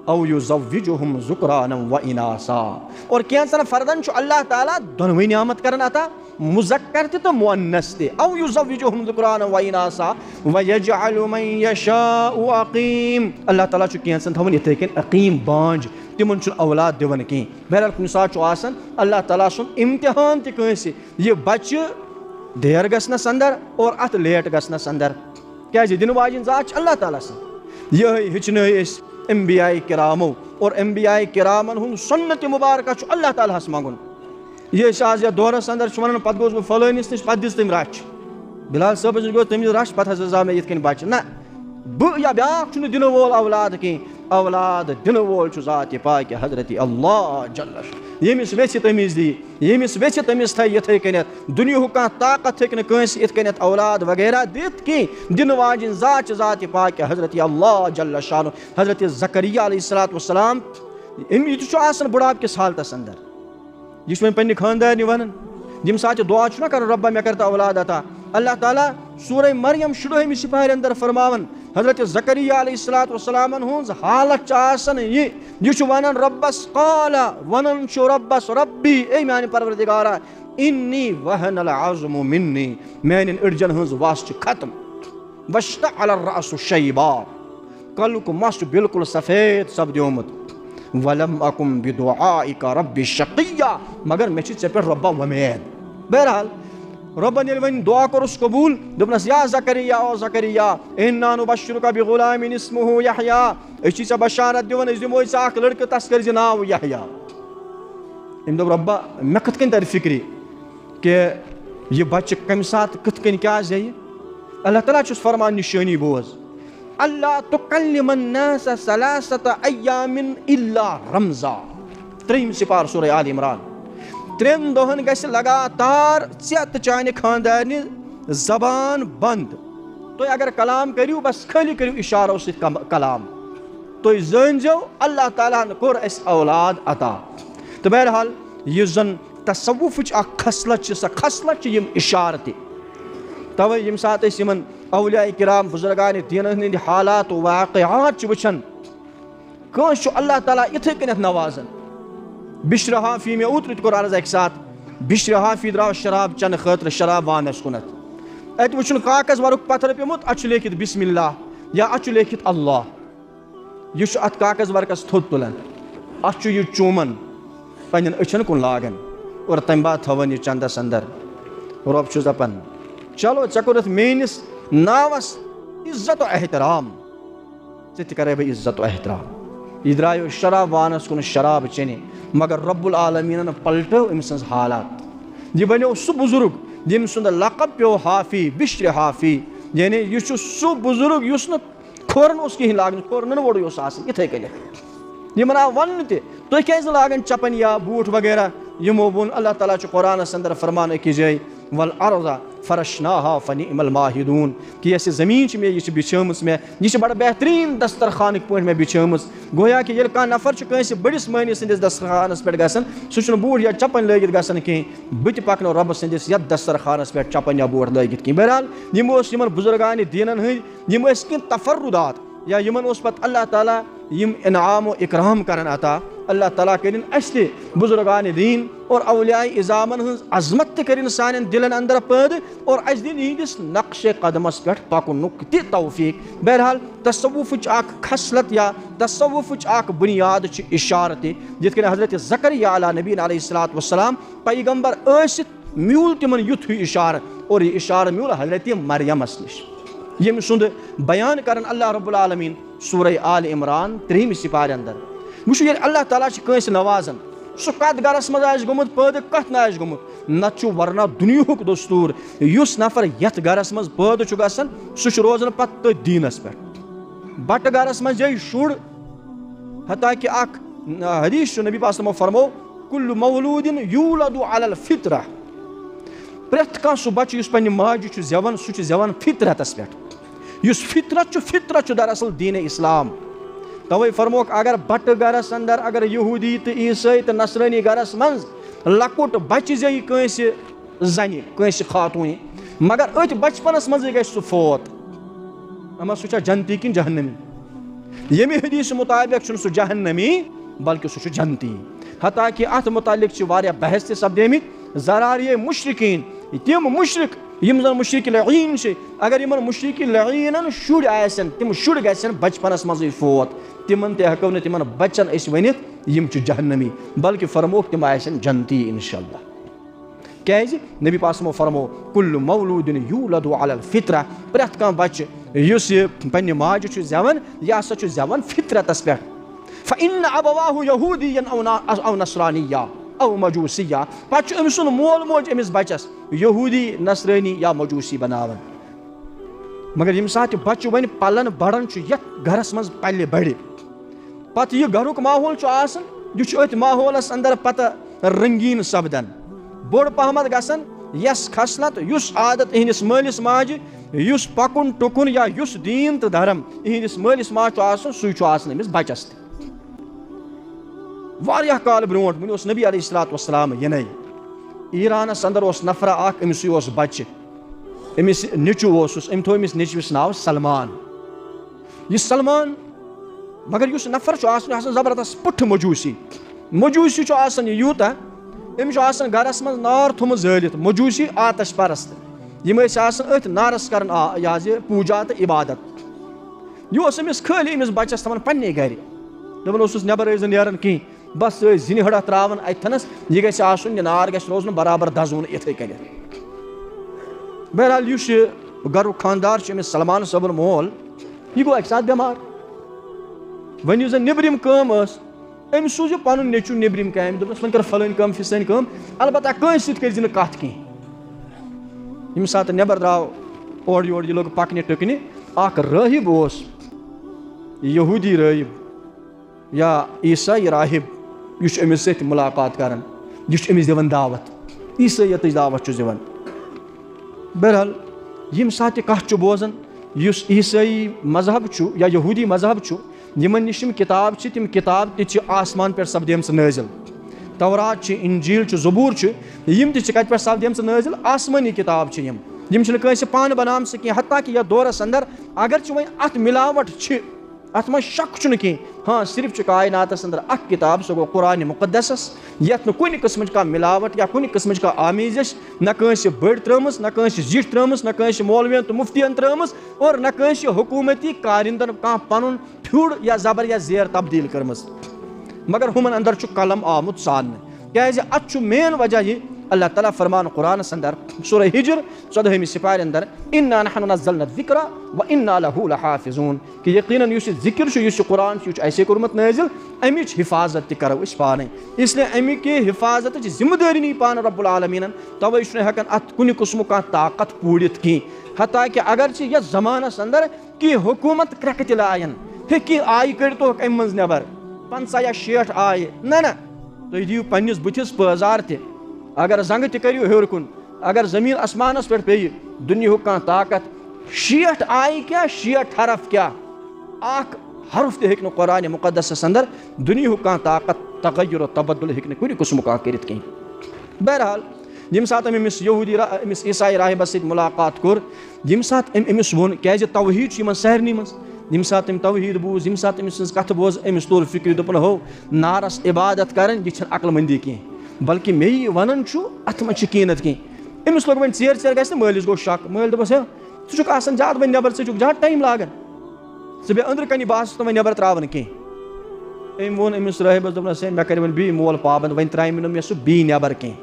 او یزوجہم ذکرانا و اناثا، اور کینٛژن فردن چھُ اللہ تعالیٰ دۄنوے نعمت کران عطا، مذکر تہِ تہٕ مؤنث تہِ۔ او یزوجہم ذکرانا و اناثا و یجعل من یشاء عقیم، اللہ تعالیٰ چھُ کینٛژن تھاوان یِتھے کٔنۍ عقیم، بانج، تِمن چھُنہٕ اولاد دِوان کینٛہہ۔ بہرحال، کُنہِ ساتہٕ چھُ آسان اللہ تعالیٰ سُنٛد امتحان تہِ کٲنٛسہِ، یہِ بچہِ دیر گژھنس اندر اور اتھ لیٹ گژھنس اندر۔ کیازِ؟ دِنہٕ واجِنۍ ذات چھِ اللہ تعالیٰ سٕنٛز۔ یِہوٚے ہیٚچھنٲے أسۍ انبیاء کرامو، اور انبیاء کرامن ہُنٛد سنت مبارکہ چھُ اللہ تعالیٰ ہس منٛگُن۔ یہِ أسۍ آز یتھ دورس اندر چھِ ونان، پتہٕ گوس بہٕ فلٲنِس نِش، پتہٕ دِژ تٔمۍ رچھ۔ بلال صٲبس نِش گوٚو، تٔمۍ دِژ رچھ، پتہٕ ہسا زاو مےٚ یِتھ کٔنۍ بچہِ۔ نہ، بہٕ یا بیاکھ چھُنہٕ دِنہٕ وول اولاد کینٛہہ۔ اولاد دِنہٕ وول چھُ ذاتِ پاکہِ حضرت اللہ جل شانہ۔ ییٚمِس ویٚژھِ تٔمِس دِیہِ، ییٚمِس ویٚژھِ تٔمِس تھایہِ یِتھَے کٔنٮ۪تھ۔ دُنیاہُک کانٛہہ طاقت ہیٚکہِ نہٕ کٲنٛسہِ یِتھ کٔنٮ۪تھ اولاد وغیرہ دِتھ کینٛہہ۔ دِنہٕ واجِنۍ ذات چھِ ذاتِ پاکہِ حضرت اللہ جل شانہ۔ حضرت زکریا علیہ الصلوۃ والسلام، أمۍ، یہِ تہِ چھُ آسان بُڑھاپہٕ کِس حالتَس اندر۔ یہِ چھُ وۄنۍ پننہِ خاندارنہِ ونان، ییٚمہِ ساتہٕ یہِ دعا چھُنہ کران، "رۄبا، مےٚ کر تہٕ اولاد عطا۔" اللہ تعالیٰ سورہ مریم شُرہمہِ سِپارِ اندر فرماوان، حضرت زکریا علیہ الصلوۃ والسلامن ہٕنٛز حالت چھِ آسان یہِ، یہِ چھُ ونان رۄبس، قال، ونان چھُ رۄبس، "ربی، اے میانہِ پروردگارا، انی وہن العظم منی، میانٮ۪ن أڈجن ہٕنٛز وس چھِ ختم۔" واشتعل الرأس شیبا، کلُک مَس چھُ بالکل سفید سپدیومُت۔ ولم اکم بدعائک رب شقیا، مگر مےٚ چھِ ژےٚ پٮ۪ٹھ رۄبا وۄمید۔ بہرحال، رۄبن ییٚلہِ وۄنۍ دعا کوٚرُس قبوٗل، دوٚپنس، یا زکریا، او زکریا، انا نبشرک بغلام اسمہ یحییٰ، أسۍ چھِ ژےٚ بشارت دِوان، أسۍ دِموے ژےٚ اکھ لڑکہٕ، تس کٔرۍ زِ ناو یحییٰ۔ أمۍ دوٚپ، رۄبا، مےٚ کِتھ کٔنۍ ترِ فِکرِ کہِ یہِ بچہِ کَمہِ ساتہٕ کِتھ کٔنۍ کیٛاہ زیٚیہِ؟ اللہ تعالیٰ چھُس فرمان، نِشٲنی بوز، "اللہ تکلم الناس ثلاثة ایام الا رمزا"۔ ترٛیٚیِم سپارٕ سورہ آل عمران۔ ترٛٮ۪ن دۄہَن گژھِ لگاتار ژےٚ تہٕ چانہِ خانٛدارنہِ زبان بنٛد۔ تُہۍ اگر کلام کٔرِو، بس خٲلی کٔرِو اِشارو سۭتۍ کم-، کلام۔ تُہۍ زٲنۍزیو، اللہ تعالیٰ ہن کوٚر اَسہِ اولاد عطا۔ تہٕ بہرحال، یُس زن تصوفٕچ اکھ خصلت چھِ، سۄ خصلت چھِ یِم اِشارٕ تہِ۔ توے ییٚمہِ ساتہٕ أسۍ یِمن اولیاء کرام، بزرگان دیٖنن ہٕنٛدۍ حالات و واقعات چھِ وٕچھان، کٲنٛسہِ چھُ اللہ تعالیٰ یِتھَے کٔنٮ۪تھ نوازان۔ بشر حافی، مےٚ اوترٕ تہِ کوٚر عرض اَکہِ ساتہٕ، بشر حافی درٛاو شراب چٮ۪نہٕ خٲطرٕ شراب وانَس کُنَتھ۔ اَتہِ وٕچھُن کاغذ ورُک پتھر پیوٚمُت، اَتھ چھُ لیکھِتھ بسم اللہ یا اَتھ چھُ لیکھِتھ اللہ۔ یہِ چھُ اَتھ کاغذ ورقس تھوٚد تُلان، اَتھ چھُ یہِ چوٗمان، پنٛنٮ۪ن أچھن کُن لاگان اور تَمہِ بعد تھاوان یہِ چندس اندر۔ رۄب چھُس دَپان، چلو، ژےٚ کوٚرُتھ میٛٲنِس ناوس عزت و احترام، ژےٚ تہِ کرے بہٕ عزت و احترام۔ یہِ درٛایو شراب وانس کُن شراب چیٚنہِ، مگر رب العالمیٖنن پلٹٲو أمۍ سٕنٛز حالات۔ یہِ بنیو سُہ بُزرگ ییٚمۍ سُنٛد لقب پیوٚو حافی، بشر حافی، یعنی یہِ چھُ سُہ بُزرگ یُس نہٕ کھورن اوس کِہیٖنۍ لاگنہٕ، کھورنن وورُے اوس آسان یِتھَے کٔنٮ۪تھ۔ یِمن آو وننہٕ تہِ، "تُہۍ کیٛازِ لاگان چپن یا بوٗٹھ وغیرہ؟" یِمو ووٚن، اللہ تعالیٰ چھُ قرآنس اندر فرمان أکِس جایہِ، "والارض فرشناها فنعم الماهدون"، کہِ یۄس یہِ زٔمیٖن چھِ مےٚ، یہِ چھِ بِچھٲمٕژ مےٚ، یہِ چھِ بڑٕ بہتریٖن دسترخانٕکۍ پٲٹھۍ مےٚ بِچھٲمٕژ۔ گویا کہِ ییٚلہِ کانٛہہ نفر چھُ کٲنٛسہِ بٔڑِس مٲنِس سٕنٛدِس دسترخانس پٮ۪ٹھ گژھان، سُہ چھُنہٕ بوٗٹھ یا چپن لٲگِتھ گژھان کینٛہہ، بہٕ تہِ پکنہٕ رۄبہٕ سٕنٛدِس یتھ دسترخانس پٮ۪ٹھ چپن یا بوٗٹھ لٲگِتھ کینٛہہ۔ بہرحال، یِم ٲسۍ یِمن بُزرگانِ دیٖنن ہٕنٛدۍ، یِم ٲسۍ کینٛہہ تفردات یا یِمن اوس پتہٕ اللہ تعالیٰ یِم انعام و اکرام کرن عطا۔ اللہ تعالیٰ کٔرِن اسہِ تہِ بزرگان دین اور اولیاء عظامن ہٕنٛز عظمت تہِ کٔرِن سانٮ۪ن دلن اندر پٲدٕ اور اسہِ دِن یِہنٛدِس نقش قدمس پٮ۪ٹھ پکنُک تہِ توفیق۔ بہرحال، تصوفٕچ اکھ خصلت یا تصوفٕچ اکھ بنیاد چھِ اشارٕ تہِ، یِتھ کٔنۍ حضرت زکریا علیٰ نبینا علیہ الصلوۃ والسلام پیغمبر ٲسِتھ میوٗل تِمن یُتھُے اشارٕ، اور یہِ اشارٕ میوٗل حضرت مریمس نِش، ییٚمہِ سُنٛد بیان کرن اللہ رب العالمین سورہ آل عمران ترٛیٚیِمہِ سپارِ اندر۔ وٕچھِو، ییٚلہِ اللہ تعالیٰ چھِ کٲنٛسہِ نوازان، سُہ کتھ گرس منٛز آسہِ گوٚمُت پٲدٕ، کتھ نہٕ آسہِ گوٚمُت، نتہٕ چھُ ورنہ دُنیہُک دستور، یُس نفر یتھ گرس منٛز پٲدٕ چھُ گژھان، سُہ چھُ روزان پتہٕ تٔتھۍ دیٖنس پٮ۪ٹھ۔ بٹہٕ گرس منٛز یہِ شُر، حتیٰ کہ اکھ حدیث چھُ، نبی پاک صلی اللہ علیہ وسلمو فرمو، "کل مولود یولد علی الفطرہ"، پرٛٮ۪تھ کانٛہہ سُہ بچہٕ یُس پننہِ ماجہِ چھُ زٮ۪وان، سُہ چھُ زٮ۪وان فطرتس پٮ۪ٹھ۔ یُس فطرت چھُ، فطرت چھُ دراصل دین اسلام۔ توے فرموکھ، اگر بٹہٕ گرس اندر اگر یہودی تہٕ عیسٲے تہٕ نصرٲنی گرس منٛز لۄکُٹ بچہٕ زٮ۪وِ کٲنٛسہِ زنہِ، کٲنٛسہِ خاتوٗنہِ، مگر أتھۍ بچپنس منٛزٕے گژھِ سُہ فوت، اما سُہ چھا جنتی کِنہٕ جہنمی؟ ییٚمہِ حدیث مطابق چھُنہٕ سُہ جہنمی، بلکہِ سُہ چھُ جنتی۔ حتیٰ کہ اتھ متعلق چھِ واریاہ بحث تہِ سپدیمٕتۍ۔ ضرار یہ مشرکین، تِم مشرک یِم زن مشرک لعین چھِ، اگر یِمن مشرک لعینن شُرۍ آسن، تِم شُرۍ گژھن بچپنس منٛزٕے فوت، تِمن تہِ ہٮ۪کو نہٕ تِمن بچن أسۍ ؤنِتھ یِم چھِ جہنمی، بلکہِ فرموکھ تِم آسن جنتی انشاءاللہ۔ کیازِ؟ نبی پاک صلی اللہ علیہ وسلمو فرمو، "کل مولود یولد علی الفطرہ"، پرٛٮ۪تھ کانٛہہ بچہِ یُس یہِ پننہِ ماجہِ چھُ زٮ۪وان، یہِ ہسا چھُ زٮ۪وان فطرتس پٮ۪ٹھ۔ "فإن أبواه یہودیا او نا-، او نصرانیا او مجوسیا"، پتہٕ چھُ أمۍ سُنٛد مول موج أمِس بچس یہودی، نصرٲنی یا مجوسی بناوان۔ مگر ییٚمہِ ساتہٕ یہِ بچہٕ وۄنۍ پلان بڑان چھُ، یتھ گرس منٛز پلہِ بڑِ، پتہٕ یہِ گرُک ماحول چھُ آسان، یہِ چھُ أتھۍ ماحولس اندر پتہٕ رنگیٖن سپدان، بوٚڑ پہمتھ گژھان۔ یۄس خصلت، یُس عادت اِہِنٛدِس مٲلِس ماجہِ، یُس پکُن ٹُکُن یا یُس دیٖن تہٕ دھرم اِہِنٛدِس مٲلِس ماجہِ چھُ آسان، سُے چھُ آسان أمِس بچس تہِ۔ واریاہ کال برونٛٹھ، وُنہِ اوس نبی علیہ الصلوۃ والسلام یِنَے۔ ایرانس اندر اوس نفرا اکھ، أمِسٕے اوس بچہِ، أمِس نیٚچوٗ اوسُس، أمۍ تھوٚو أمِس نیٚچوِس ناو سلمان۔ یہِ سلمان، مگر یُس نفر چھُ آسان، یہِ آسان زبردست پُٹھٕ مجوٗسی۔ مجوٗسی چھُ آسان یہِ یوٗتاہ، أمِس چھُ آسان گرس منٛز نار تھوٚمُت زٲلِتھ، مجوٗسی آتش پرست۔ یِم ٲسۍ آسان أتھۍ نارس کران آ-، یہِ حظ یہِ پوٗجا تہٕ عبادت۔ یہِ اوس أمِس خٲلی أمِس بچس تھاوان پننہِ گرِ۔ دپان اوسُس، "نٮ۪بر ٲسۍ زِ نیران کینٛہہ، بس ٲسۍ زِنہِ ہٕڑا تراوان اتہِ تھنس، یہِ گژھِ آسُن، یہِ نار گژھِ روزُن برابر دزوُن یِتھے کٔنٮ۪تھ۔" بہرحال، یُس یہِ گرُک خاندار چھُ، أمِس سلمان صٲبُن مول، یہِ گوٚو اکہِ ساتہٕ بٮ۪مار۔ وۄنۍ یُس زن نیٚبرِم کٲم ٲس، أمۍ سوٗز یہِ پنُن نیٚچوٗ نیٚبرِم کامہِ، دوٚپنس، "وۄنۍ کر فلٲنۍ کٲم، فِستٲنۍ کٲم، البتہ کٲنٛسہِ سۭتۍ کٔرۍ زِ نہٕ کتھ کینٛہہ۔" ییٚمہِ ساتہٕ نٮ۪بر درٛاو، اورٕ یورٕ یہِ لوٚگ پکنہِ ٹُکنہِ، اکھ رٲہِب اوس، یہوٗدی رٲہِب یا عیسائی راہب، یہِ چھُ أمِس سۭتۍ مُلاقات کران، یہِ چھُ أمِس دِوان دعوت، عیسٲیتٕچ دعوت چھُس دِوان۔ بہرحال، ییٚمہِ ساتہٕ یہِ کتھ چھُ بوزان، یُس عیسٲئی مذہب چھُ یا یہوٗدی مذہب چھُ، یِمن نِش یِم کِتاب چھِ، تِم کِتاب تہِ چھِ آسمان پٮ۪ٹھ سپدیمژٕ نٲزِل۔ تورات چھِ، انجیل چھُ، زبور چھُ، یِم تہِ چھِ کتہِ پٮ۪ٹھ سپدیمژٕ نٲزِل؟ آسمٲنی کِتاب چھِ یِم۔ یِم چھِنہٕ کٲنٛسہِ پانہٕ بنامژٕ کینٛہہ، حتیٰ کہِ یتھ دورس اندر اگرچہِ وۄنۍ اتھ ملاوٹ چھِ، اتھ منٛز شک چھُنہٕ کینٛہہ۔ ہاں، صرف چھِ کائناتس اندر اکھ کِتاب، سۄ گوٚو قرآن مقدسس، یتھ نہٕ کُنہِ قٕسمٕچ کانٛہہ ملاوٹ یا کُنہِ قٕسمٕچ کانٛہہ آمیزش، نہ کٲنٛسہِ بٔڑ ترٲومٕژ، نہ کٲنٛسہِ زِٹھ ترٲومٕژ، نہ کٲنٛسہِ مولوین تہٕ مفتین ترٲومٕژ، اور نہ کٲنٛسہِ حکوٗمتی کارِندن کانٛہہ پنُن پھیُر یا زبر یا زیر تبدیل کٔرمٕژ۔ مگر ہُمن اندر چھُ قلم آمُت ژاننہٕ۔ کیازِ اتھ چھُ مین وجہ یہِ، اللہ تعالیٰ فرمان قرآنس اندر، سورہ ہجر، ژۄدہٲمہِ سپارِ اندر، "انا نحن نزلنا الذکر و انا لہ لحافظون"، کہ یقیناً یُس یہِ ذکر چھُ، یُس یہِ قرآن چھُ، یہِ چھُ اسے کوٚرمُت نٲزِل، امِچ حفاظت تہِ کرو أسۍ پانے۔ اس لیے امہِ کہِ حفاظتٕچ ذمہ دٲری نی پانہٕ رب العالمینن، توے چھُنہٕ ہٮ۪کان اتھ کُنہِ قٕسمُک کانٛہہ طاقت پوٗرِتھ کینٛہہ۔ حتیٰ کہ اگرچہِ یتھ زمانس اندر کینٛہہ حکومت کرٛٮ۪کہٕ تہِ لایَن، ہے، کینٛہہ آیہِ کٔڑۍ توکھ اَمہِ منٛز نٮ۪بر، پنٛژاہ یا شیٹھ آیہِ۔ نہ، نہ، تُہۍ دِیِو پنٛنِس بٕتھِس پٲزار تہِ۔ اگر زنٛگہٕ تہِ کٔرِو ہیوٚر کُن، اگر زٔمیٖن آسمانَس پٮ۪ٹھ پیٚیہِ، دُنیاہُک کانٛہہ طاقت، شیٹھ آیہِ کیٛاہ، شیٹھ حرف کیٛاہ، اَکھ حرف تہِ ہیٚکہِ نہٕ قرآنِ مُقدسَس اندر دُنیاہُک کانٛہہ طاقت تغیر و تبدل ہیٚکہِ نہٕ کُنہِ قٕسمُک کانٛہہ کٔرِتھ کینٛہہ۔ بہرحال، ییٚمہِ ساتہٕ أمۍ أمِس یہوٗدی را-، أمِس عیسائی راہبَس سۭتۍ مُلاقات کوٚر، ییٚمہِ ساتہٕ أمۍ أمِس ووٚن، کیٛازِ توحیٖد چھُ یِمَن سارنٕے منٛز، ییٚمہِ ساتہٕ أمۍ توحیٖد بوٗز، ییٚمہِ ساتہٕ أمۍ سٕنٛز کَتھٕ بوز، أمِس توٚر فِکرِ، دوٚپُن، "ہو، نارَس عبادت کَرٕنۍ، یہِ چھَنہٕ عقل مندی کینٛہہ، بلکہِ مےٚ یی وَنان چھُ، اَتھ منٛز چھِ کینٛہہ نَتہٕ کینٛہہ۔" أمِس لوٚگ وۄنۍ ژیر ژیر گژھِ نہٕ، مٲلِس گوٚو شک۔ مٲلۍ دوٚپُس، "ہے، ژٕ چھُکھ آسان زیادٕ وۄنۍ نٮ۪بر، ژٕ چھُکھ زیادٕ ٹایم لاگان، ژٕ بیٚہہ أنٛدرٕ کَنی، بہٕ آسَس نہٕ وۄنۍ نٮ۪بر ترٛاوان کینٛہہ۔" أمۍ ووٚن أمِس رٲہِبَس، دوٚپنَس، "ہے، مےٚ کَرِ وۄنۍ بیٚیہِ مول پابنٛد، وۄنۍ ترٛایہِ مےٚ نہٕ مےٚ سُہ بیٚیہِ نٮ۪بر کینٛہہ۔"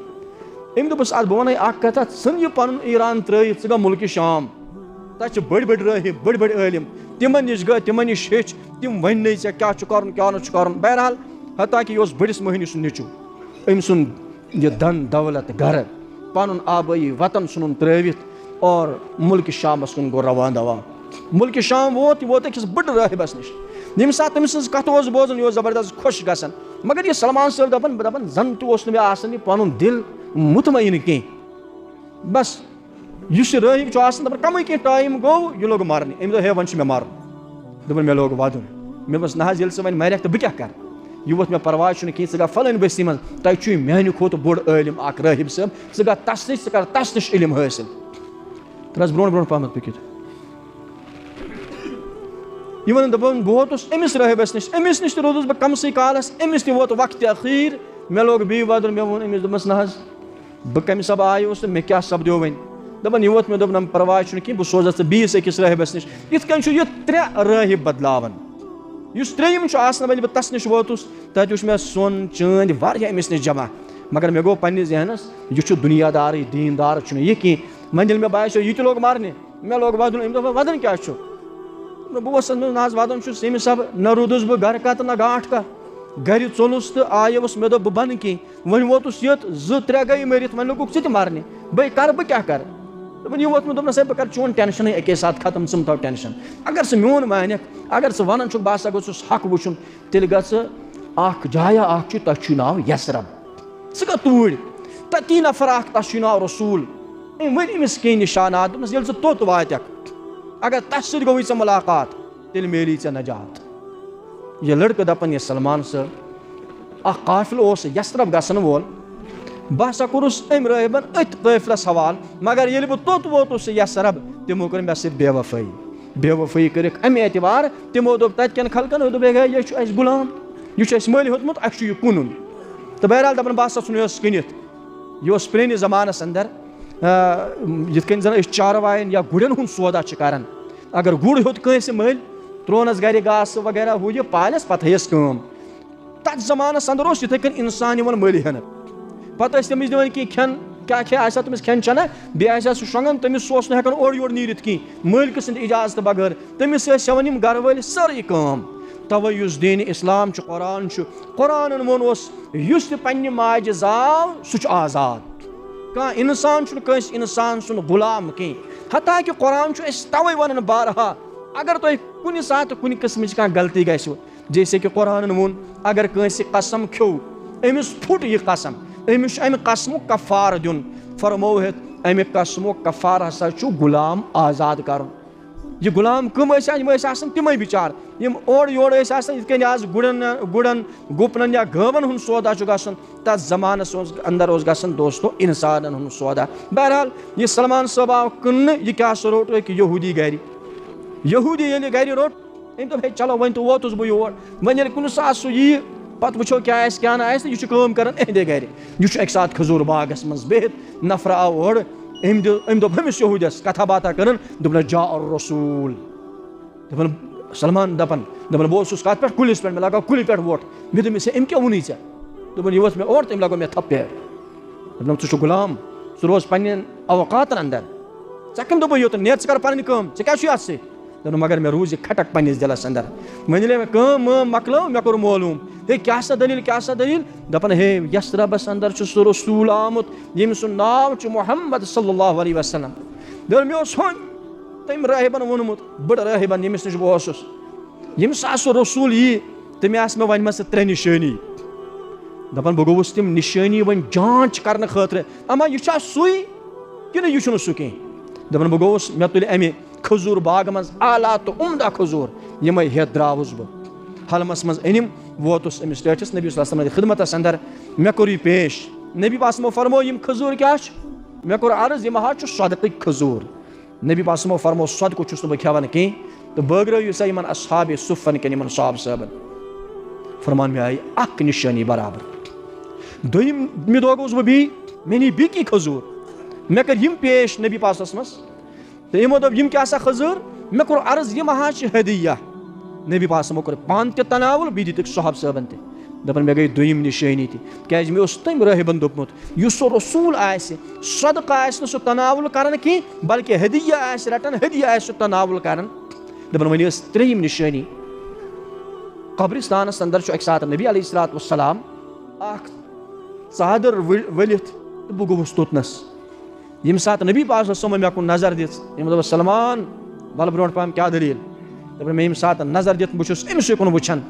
أمۍ دوٚپُس، "اَدٕ بہٕ وَنَے اَکھ کَتھا، ژھٕن یہِ پَنُن ایران ترٛٲیِتھ، ژٕ گژھ مُلکہِ شام۔ تَتہِ چھِ بٔڑۍ بٔڑۍ رٲہِب، بٔڑۍ بٔڑۍ عٲلِم، تِمَن نِش گٔے، تِمَن نِش ہیٚچھ، تِم وَننَے ژےٚ کیٛاہ چھُ کَرُن، کیٛاہ نہٕ چھُ کَرُن۔" بہرحال، حتیٰ کہِ یہِ اوس بٔڑِس مٔہنِوِ سُنٛد نیٚچوٗ، أمۍ سُنٛد یہِ دَن دولت گَرٕ، پَنُن آبٲیی وطن ژھُنُن ترٛٲوِتھ اور مُلکہِ شامَس کُن گوٚو روان دوان۔ مُلکہِ شام ووت، یہِ ووت أکِس بٔڑٕ رٲہِبَس نِش۔ ییٚمہِ ساتہٕ تٔمۍ سٕنٛز کَتھ اوس بوزان، یہِ اوس زبردست خۄش گژھان۔ مگر یہِ سلمان صٲب دَپان، بہٕ دَپان، زَن تہِ اوس نہٕ مےٚ آسان یہِ پَنُن دِل مطمئن کینٛہہ۔ بس، یُس یہِ رٲہِب چھُ آسان، دَپان، کَمٕے کینٛہہ ٹایم گوٚو، یہِ لوٚگ مَرنہِ۔ أمۍ دوٚپ، "ہے، وۄنۍ چھُ مےٚ مَرُن۔" دوٚپُن، "مےٚ لوگ وَدُن۔" مےٚ دوٚپمَس، "نہ حظ، ییٚلہِ ژٕ وۄنۍ مَرَکھ تہٕ بہٕ کیٛاہ کَرٕ؟ یہِ ووت مےٚ پَرواے چھُنہٕ کِہیٖنۍ، ژٕ گژھ فلٲنۍ بستی منٛز، تَتہِ چھُے میٛانہِ کھۄتہٕ بوٚڑ عٲلِم اَکھ رٲہِب صٲب، ژٕ گژھ تَس نِش، ژٕ کَر تَس نِش علم حٲصِل۔" تَلہٕ حظ برونٛٹھ برونٛٹھ پَہمَتھ پٔکِتھ۔ یہِ وَنان، دَپان، بہٕ ووتُس أمِس رٲہِبَس نِش، أمِس نِش تہِ روٗدُس بہٕ کَمسٕے کالَس، أمِس تہِ ووت وقتِ اخیٖر، مےٚ لوگ بیٚیہِ وَدُن، مےٚ ووٚن أمِس، دوٚپمَس، نہ حظ، بہٕ کَمہِ سبہٕ آیوس تہٕ مےٚ کیٛاہ سپدیو وۄنۍ؟ دَپان، یہِ ووت مےٚ، دوٚپ، نہ، پَرواے چھُنہٕ کینٛہہ، بہٕ سوزَتھ ژٕ بیٚیِس أکِس رٲہِبَس نِش۔ یِتھ کٔنۍ چھُ یہِ ترٛےٚ رٲہِب بدلاوان۔ یُس ترٛیٚیِم چھُ آسان، وۄنۍ ییٚلہِ بہٕ تَس نِش ووتُس، تَتہِ وٕچھ مےٚ سۄن، چٲندۍ، واریاہ أمِس نِش جمع۔ مگر مےٚ گوٚو پنٛنِس ذہنَس، یہِ چھُ دُنیا دارٕے، دیٖن دار چھُنہٕ یہِ کینٛہہ۔ وۄنۍ ییٚلہِ مےٚ باسیو، یہِ تہِ لوٚگ مَرنہِ، مےٚ لوٚگ وَدُن۔ أمۍ دوٚپ، وَدُن کیٛاہ چھُ؟ بہٕ اوسُس نہٕ، نہ حظ، وَدُن چھُس ییٚمہِ سبہٕ، نہ روٗدُس بہٕ گَرٕ کَتہٕ نہ گاٹھ کَتھ۔ گَرِ ژوٚلُس تہٕ آیوس، مےٚ دوٚپ، بہٕ بَنہٕ کینٛہہ۔ وۄنۍ ووتُس یوٚت، زٕ ترٛےٚ گٔیہِ مٔرِتھ، وۄنۍ لوٚگُکھ ژٕ تہِ مَرنہِ۔ بٔے کَرٕ، بہٕ کیٛاہ کَرٕ؟ دوٚپُن، یہِ ووت مےٚ، دوٚپنَس، ہے، بہٕ کَرٕ چون ٹٮ۪نشَنٕے اَکے ساتہٕ ختم، ژٕ مہٕ تھاو ٹٮ۪نشَن۔ اگر ژٕ میون مانَکھ، اگر ژٕ وَنان چھُکھ، بہٕ ہسا گوٚژھُس حق وٕچھُن، تیٚلہِ گژھ ژٕ اَکھ جایہ اَکھ چھُ، تَتھ چھُے ناو یثرب۔ ژٕ گژھ توٗرۍ، تَتی نفر اَکھ، تَس چھُے ناو رسول۔ أمۍ ؤنۍ أمِس کینٛہہ نِشانات، دوٚپنَس، ییٚلہِ ژٕ توٚت واتَکھ، اگر تَس سۭتۍ گوٚوٕے ژےٚ مُلاقات، تیٚلہِ میلی ژےٚ نجات۔ یہِ لڑکہٕ دپان، یہِ سلمان صٲب، اکھ قافلہٕ اوس یثرب گژھن وول، بہٕ ہسا کوٚرُس أمۍ رٲہبن أتھۍ قٲفلس حوالہٕ، مگر ییٚلہِ بہٕ توٚت ووتُس یثرب، تِمو کٔر مےٚ سۭتۍ بے وفٲیی۔ بے وفٲیی کٔرٕکھ امہِ اعتبار، تِمو دوٚپ تتہِ کٮ۪ن خلقن، دوٚپُکھ، ہے، یہِ چھُ اسہِ غلام، یہِ چھُ اسہِ مٔلۍ ہیوٚتمُت، اسہِ چھُ یہِ کٕنُن۔ تہٕ بہرحال دپان، بہٕ ہسا ژھُنُس کٕنِتھ۔ یہِ اوس پرٛٲنِس زمانس اندر، آ، یِتھ کٔنۍ زن أسۍ چاروایَن یا گُرٮ۪ن ہُنٛد سودا چھِ کران۔ اگر گُر ہیوٚت کٲنٛسہِ مٔلۍ، ترٛوونَس گرِ گاسہٕ وغیرہ ہُہ یہِ پالٮ۪س، پتہٕ ہیٚیَس کٲم۔ تتھ زمانس اندر اوس یِتھَے کٔنۍ انسان یِوان مٔلۍ ہٮ۪نہٕ۔ پتہٕ ٲسۍ تٔمِس دِوان کینٛہہ کھٮ۪ن، کیٛاہ کھیٚیہِ، آسہِ ہا تٔمِس کھٮ۪ن چٮ۪نا، بیٚیہِ آسہِ ہا سُہ شۄنٛگان، تٔمِس، سُہ اوس نہٕ ہٮ۪کان اورٕ یورٕ نیٖرِتھ کِہیٖنۍ، مٲلکہٕ سٕنٛدِ اجازتہٕ بغٲر۔ تٔمِس ٲسۍ ہٮ۪وان یِم گرٕ وٲلۍ سٲرٕے کٲم۔ توے یُس دیٖنِ اسلام چھُ، قرآن چھُ، قرآنن ووٚن اوس، یُس تہِ پننہِ ماجہِ زاو، سُہ چھُ آزاد۔ کانٛہہ انسان چھُنہٕ کٲنٛسہِ انسان سُنٛد غلام کینٛہہ۔ حتیٰ کہ قرآن چھُ اَسہِ توے ونان بارہا، اگر تۄہہِ کُنہِ ساتہٕ کُنہِ قٕسمٕچ کانٛہہ غلطی گژھِ، جیسے کہ قرآنن ووٚن، اگر کٲنٛسہِ قسم کھیوٚو، أمِس پھُٹ یہِ قسم، أمِس چھُ امہِ قسمُک کفارٕ دیُن۔ فرموو ہیٚتھ، امہِ قسمُک کفارٕ ہسا چھُ غلام آزاد کرُن۔ یہِ غلام کٕم ٲسۍ؟ یِم ٲسۍ آسان تِمے بِچار، یِم اورٕ یورٕ ٲسۍ آسان، یِتھ کٔنۍ آز گُرٮ۪ن، گُرٮ۪ن، گُپنن یا گٲون ہُنٛد سودا چھُ گژھان۔ تتھ زمانس اوس، اندر اوس گژھان، دوستو، انسانن ہُنٛد سودا۔ بہرحال، یہِ سلمان صٲب آو کٕننہٕ، یہِ کیٛاہ سا روٚٹ أکۍ یہودی گرِ۔ یہودی ییٚلہِ گرِ روٚٹ، أمۍ دوٚپ، ہے، چلو، وۄنۍ تہِ ووتُس بہٕ یور، وۄنۍ ییٚلہِ کُنہِ ساتہٕ سُہ یِیہِ، پتہٕ وٕچھو کیٛاہ آسہِ، کیٛاہ نہٕ آسہِ، تہٕ یہِ چھُ کٲم کران اِہِنٛدے گرِ۔ یہِ چھُ اَکہِ ساتہٕ کھجوٗر باغس منٛز بِہِتھ، نفرٕ آو اورٕ، أمۍ دیُت، أمۍ دوٚپ ہُمِس یہوٗدِس، کتھا باتھا کٔرٕن، دوٚپنس، جاء الرسول۔ دپان، سلمان دپان، دپان، بہٕ اوسُس کتھ پٮ۪ٹھ؟ کُلِس پٮ۪ٹھ، مےٚ لگاو کُلہِ پٮ۪ٹھ وۄٹھ۔ مےٚ دوٚپمس، ہے، أمۍ کیٛاہ ووٚنُے ژےٚ؟ دوٚپُن، یہِ ووٚتھ مےٚ اورٕ تہٕ أمۍ لگٲو مےٚ تھپھ پٮ۪ٹھ۔ دوٚپنم، ژٕ چھُکھ غلام، ژٕ روز پننٮ۪ن اوقاتن اندر۔ ژےٚ کٔمۍ دوٚپُے یوتن؟ نیر، ژٕ کر پنٕنۍ کٲم، ژےٚ کیٛاہ چھُے اتھ سۭتۍ؟ دوٚپُن، مگر مےٚ روٗز یہِ کھٹک پننِس دِلس اندر۔ وۄنۍ ییٚلہِ مےٚ کٲم وٲم مۄکلٲو، مےٚ کوٚر معلوم، ہے، کیٛاہ سا دٔلیٖل، کیٛاہ سا دٔلیٖل؟ دپان، ہے، یثربس اندر چھُ سُہ رسول آمُت، ییٚمۍ سُنٛد ناو چھُ محمد صلی اللہ علیہ وسلم۔ دوٚپُن، مےٚ اوس ہُمۍ تٔمۍ رٲہبن ووٚنمُت، بٕڑٕ رٲہبن، ییٚمِس نِش بہٕ اوسُس، ییٚمہِ ساتہٕ سُہ رسول یی، تٔمۍ آسہٕ مےٚ ونہِ مژٕ ترٛےٚ نِشٲنی۔ دپان، بہٕ گوٚوُس تِم نِشٲنی وۄنۍ جانچ کرنہٕ خٲطرٕ، اما یہِ چھا سُے کِنہٕ یہِ چھُنہٕ سُہ کینٛہہ؟ دپان، بہٕ گوٚوُس، مےٚ تُلہِ امہِ کھجوٗر باغہٕ منٛز اعلیٰ تہٕ عمدہ کھجوٗر، یِمے ہیٚتھ درٛاوُس بہٕ۔ حلمس منٛز أنِم، ووتُس أمِس ٹٲٹھِس نبی صلی اللہ علیہ وسلم خدمتس اندر، مےٚ کوٚر یہِ پیش۔ نبی پاک صلی اللہ علیہ وسلمو فرموو، یِم کھجوٗر کیٛاہ چھِ؟ مےٚ کوٚر عرض، یِم حظ چھِ صدقٕکۍ کھجوٗر۔ نبی پاک صلی اللہ علیہ وسلمو فرموو، صدقہٕ چھُس نہٕ بہٕ کھٮ۪وان کینٛہہ، تہٕ بٲگرٲیِو سا یِمن اصحاب صُفن کِنہٕ یِمن صحابہٕ صٲبن۔ فرمان، مےٚ آیہِ اکھ نِشٲنی برابر۔ دوٚیِمہِ دۄہ گوٚوُس بہٕ بیٚیہِ، مےٚ نی بیٚیہِ کینٛہہ کھجوٗر، مےٚ کٔرۍ یِم پیش نبی پاک صلی اللہ علیہ وسلمس۔ تہٕ یِمو دوٚپ، یِم کیٛاہ سا کھٔزٕر؟ مےٚ کوٚر عرض، یِم حظ چھِ ہدیہ۔ نبی پاک صٲبَن کوٚر پانہٕ تہِ تناول، بیٚیہِ دِتِکھ صحابہٕ صٲبَن تہِ۔ دَپان، مےٚ گٔے دوٚیِم نِشٲنی تہِ، کیٛازِ مےٚ اوس تٔمۍ رٲہِبَن دوٚپمُت، یُس سُہ رسول آسہِ، صدقہٕ آسہِ نہٕ سُہ تناول کران کینٛہہ، بلکہِ ہدیہ آسہِ رٹان، ہدیہ آسہِ سُہ تناول کران۔ دَپان، وۄنۍ ٲس ترٛیٚیِم نِشٲنی۔ قبرستانَس اندر چھُ اَکہِ ساتہٕ نبی علیہ الصلوۃ والسلام اکھ ژادر ؤ-، ؤلِتھ، تہٕ بہٕ گوٚوُس توٚتنَس۔ ییٚمہِ ساتہٕ نبی پاک صلی اللہ علیہ وسلم مےٚ کُن نظر دِژ، یِمو دوٚپ، سلمان، وَلہٕ برونٛٹھ پَہَم کیٛاہ دٔلیٖل؟ دوٚپُن، مےٚ ییٚمہِ ساتہٕ نظر دِتھ بہٕ چھُس أمۍ سٕے کُن وٕچھان،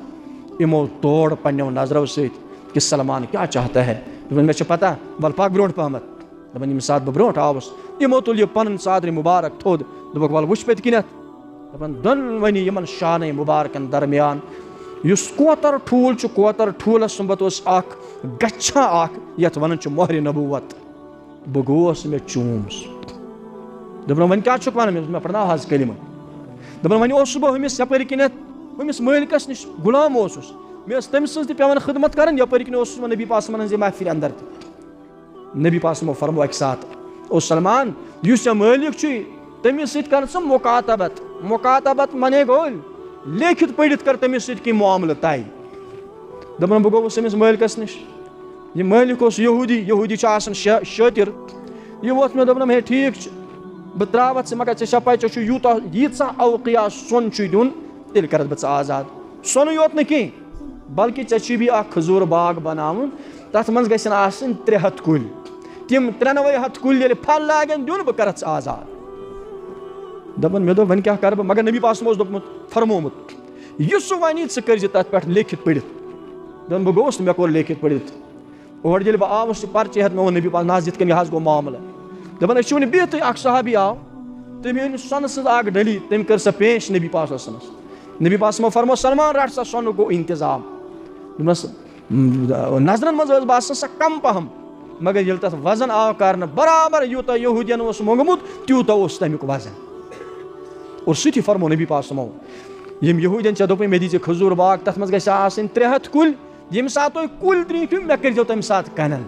یِمو توڑ پنٛنیو نظرو سۭتۍ کہِ سلمان کیٛاہ چاہتا ہے۔ دوٚپُن، مےٚ چھِ پَتہ، وَلہٕ پَکھ برونٛٹھ پَہَمَتھ۔ دوٚپُن، ییٚمہِ ساتہٕ بہٕ برونٛٹھ آوُس، یِمو تُل یہِ پَنُن ژادرِ مُبارک تھوٚد، دوٚپُکھ، وَلہٕ وٕچھ پٔتۍ کِنٮ۪تھ۔ دَپان، دۄنوٕنی یِمَن شانَے مُبارکَن درمیان یُس کوتَر ٹھوٗل چھُ، کوتَر ٹھوٗلَس سُمبَتھ اوس اَکھ گَچھا اَکھ، یَتھ وَنان چھِ مۄہرِ نبوت۔ بہٕ گوس، مےٚ چوٗم سُہ۔ دوٚپُن، وۄنۍ کیٛاہ چھُکھ وَنان؟ مےٚ دوٚپُس، مےٚ پَرناو حظ کلمہٕ۔ دوٚپُن، وۄنۍ اوسُس بہٕ ہُمِس یَپٲرۍ کِنٮ۪تھ، ہُمِس مٲلکَس نِش غلام اوسُس۔ مےٚ ٲس تٔمۍ سٕنٛز تہِ پٮ۪وان خدمت کَرٕنۍ، یَپٲرۍ کِنۍ اوسُس بہٕ نبی پاک صٲبَن ہٕنٛزِ محفِلہِ اندر تہِ۔ نبی پاک صٲبَن فرموو اَکہِ ساتہٕ، او سلمان، یُس ژےٚ مٲلِک چھُے، تٔمِس سۭتۍ کَر ژٕ مُکاتَبت۔ مُکاتَبت معنی گوٚو، لیکھِتھ پٔرِتھ کَر تٔمِس سۭتۍ کینٛہہ معاملہٕ طے۔ دوٚپُن، بہٕ گوٚوُس أمِس مٲلکَس نِش۔ یہِ مٲلِک اوس یہوٗدی، یہوٗدی چھُ آسان شا-، شٲطِر۔ یہِ ووٚتھ مےٚ، دوٚپنَم، ہے، ٹھیٖک چھُ، بہٕ ترٛاوَتھ ژٕ، مگر ژےٚ چھےٚ پَے، ژےٚ چھُ یوٗتاہ، ییٖژاہ اوقیا سۄن چھُے دیُن، تیٚلہِ کَرَتھ بہٕ ژٕ آزاد۔ سۄنٕے یوت نہٕ کینٛہہ، بلکہِ ژےٚ چھُے بیٚیہِ اَکھ کھٔزوٗر باغ بَناوُن، تَتھ منٛز گژھن آسٕنۍ ترٛےٚ ہَتھ کُلۍ۔ تِم ترٛٮ۪نوَے ہَتھ کُلۍ ییٚلہِ پھل لاگن دیُن، بہٕ کرتھ ژٕ آزاد۔ دَپان، مےٚ دوٚپ، وۄنۍ کیٛاہ کرٕ بہٕ؟ مگر نبی پاک صٲبن اوس دوٚپمُت، فرمومُت، یُس سُہ وَنہِ، ژٕ کٔرۍ زِ تَتھ پٮ۪ٹھ لیکھِتھ پٔرِتھ۔ دَپان، بہٕ گوٚوُس تہٕ مےٚ کوٚر لیکھِتھ پٔرِتھ۔ اورٕ ییٚلہِ بہٕ آوُس، یہِ پرچہِ ہٮ۪تھ، مےٚ ووٚن نبی پاک، نہ حظ، یِتھ کٔنۍ یہِ حظ گوٚو معاملہٕ۔ دَپان، أسۍ چھِ وٕنہِ بِہتھٕے، اکھ صحابی آو، تٔمۍ أنۍ سۄنہٕ سٕنٛز اکھ ڈٔلی، تٔمۍ کٔر سۄ پیش نبی پاک صلی اللہ علیہ وسلمس۔ نبی پاک صلی اللہ علیہ وسلمن فرموو، سلمان، رٹ سا، سۄنُک گوٚو انتظام۔ دوٚپمس، نظرن منٛز ٲس باسان سۄ کم پہم، مگر ییٚلہِ تَتھ وزن آو کرنہٕ، برابر یوٗتاہ یہوٗدین اوس موٚنگمُت، تیوٗتاہ اوس تَمیُک وزن۔ اور سُہ تہِ فرموو نبی پاک صلی اللہ علیہ وسلمو، یِم یہوٗدین ژےٚ دوٚپُے، مےٚ دیٖزِ کھجوٗر باغ، تَتھ منٛز گژھِ آسٕنۍ ترٛےٚ ہَتھ کُلۍ، ییٚمہِ ساتہٕ تُہۍ کُلۍ درٛیٖنٛٹھِو، مےٚ کٔرۍزیو تَمہِ ساتہٕ کنن۔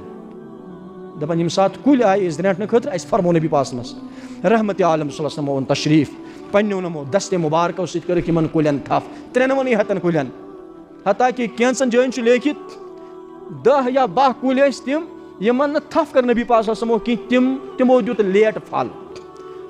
دَپان، ییٚمہِ ساتہٕ کُلۍ آیہِ أسۍ درٛینٛٹھنہٕ خٲطرٕ، اَسہِ فرموو نبی پاک صلی اللہ علیہ وسلمس، رحمت عالم صلی اللہ علیہ وسلمو اوٚن تشریٖف پننیو نمو دستِ مبارکو سۭتۍ، کٔرٕکھ یِمن کُلٮ۪ن تھپھ، ترٛٮ۪نوَنٕے ہَتن کُلٮ۪ن۔ حتیٰ کہ کینٛژن جاین چھُ لیکھِتھ، دَہ یا باہ کُلۍ ٲسۍ تِم، یِمن نہٕ تھپھ کٔر نبی پاک صلی اللہ علیہ وسلمو کینٛہہ، تِم، تِمو دیُت لیٹ پھل۔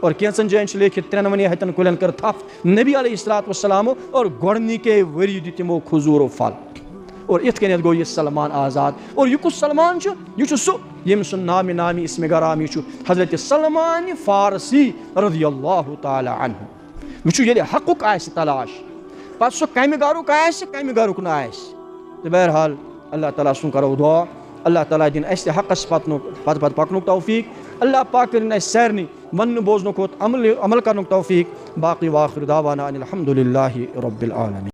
اور کینٛژن جاین چھُ لیکھِتھ، ترٛٮ۪نوَنٕے ہَتن کُلٮ۪ن کٔر تھپھ نبی علیہ الصلوۃ والسلامو، اور گۄڈٕنِکے ؤری دیُت تِمو کھجوٗرو پھل۔ اور یِتھ کٔنٮ۪تھ گوٚو یہِ سلمان آزاد۔ اور یہِ کُس سلمان چھُ؟ یہِ چھُ سُہ، ییٚمۍ سُنٛد نامِ نامی، اسمِ گرامی چھُ حضرت سلمان فارسی رضی اللہ تعالیٰ عنہ۔ وٕچھِو، ییٚلہِ حقُک آسہِ تلاش، پتہٕ سُہ کمہِ گرُک آسہِ، کمہِ گرُک نہٕ آسہِ۔ تہٕ بہرحال، اللہ تعالیٰ سُنٛد کرو دعا، اللہ تعالیٰ دِن اَسہِ تہِ حقس پتنُک، پتہٕ، پتہٕ پکنُک توفیق۔ اللہ پاک کٔرِن اَسہِ سارنٕے وننہٕ بوزنہٕ کھۄتہٕ عمل، عمل کرنُک توفیق۔ باقی وآخر دعوانا ان الحمد للہ رب العالمین۔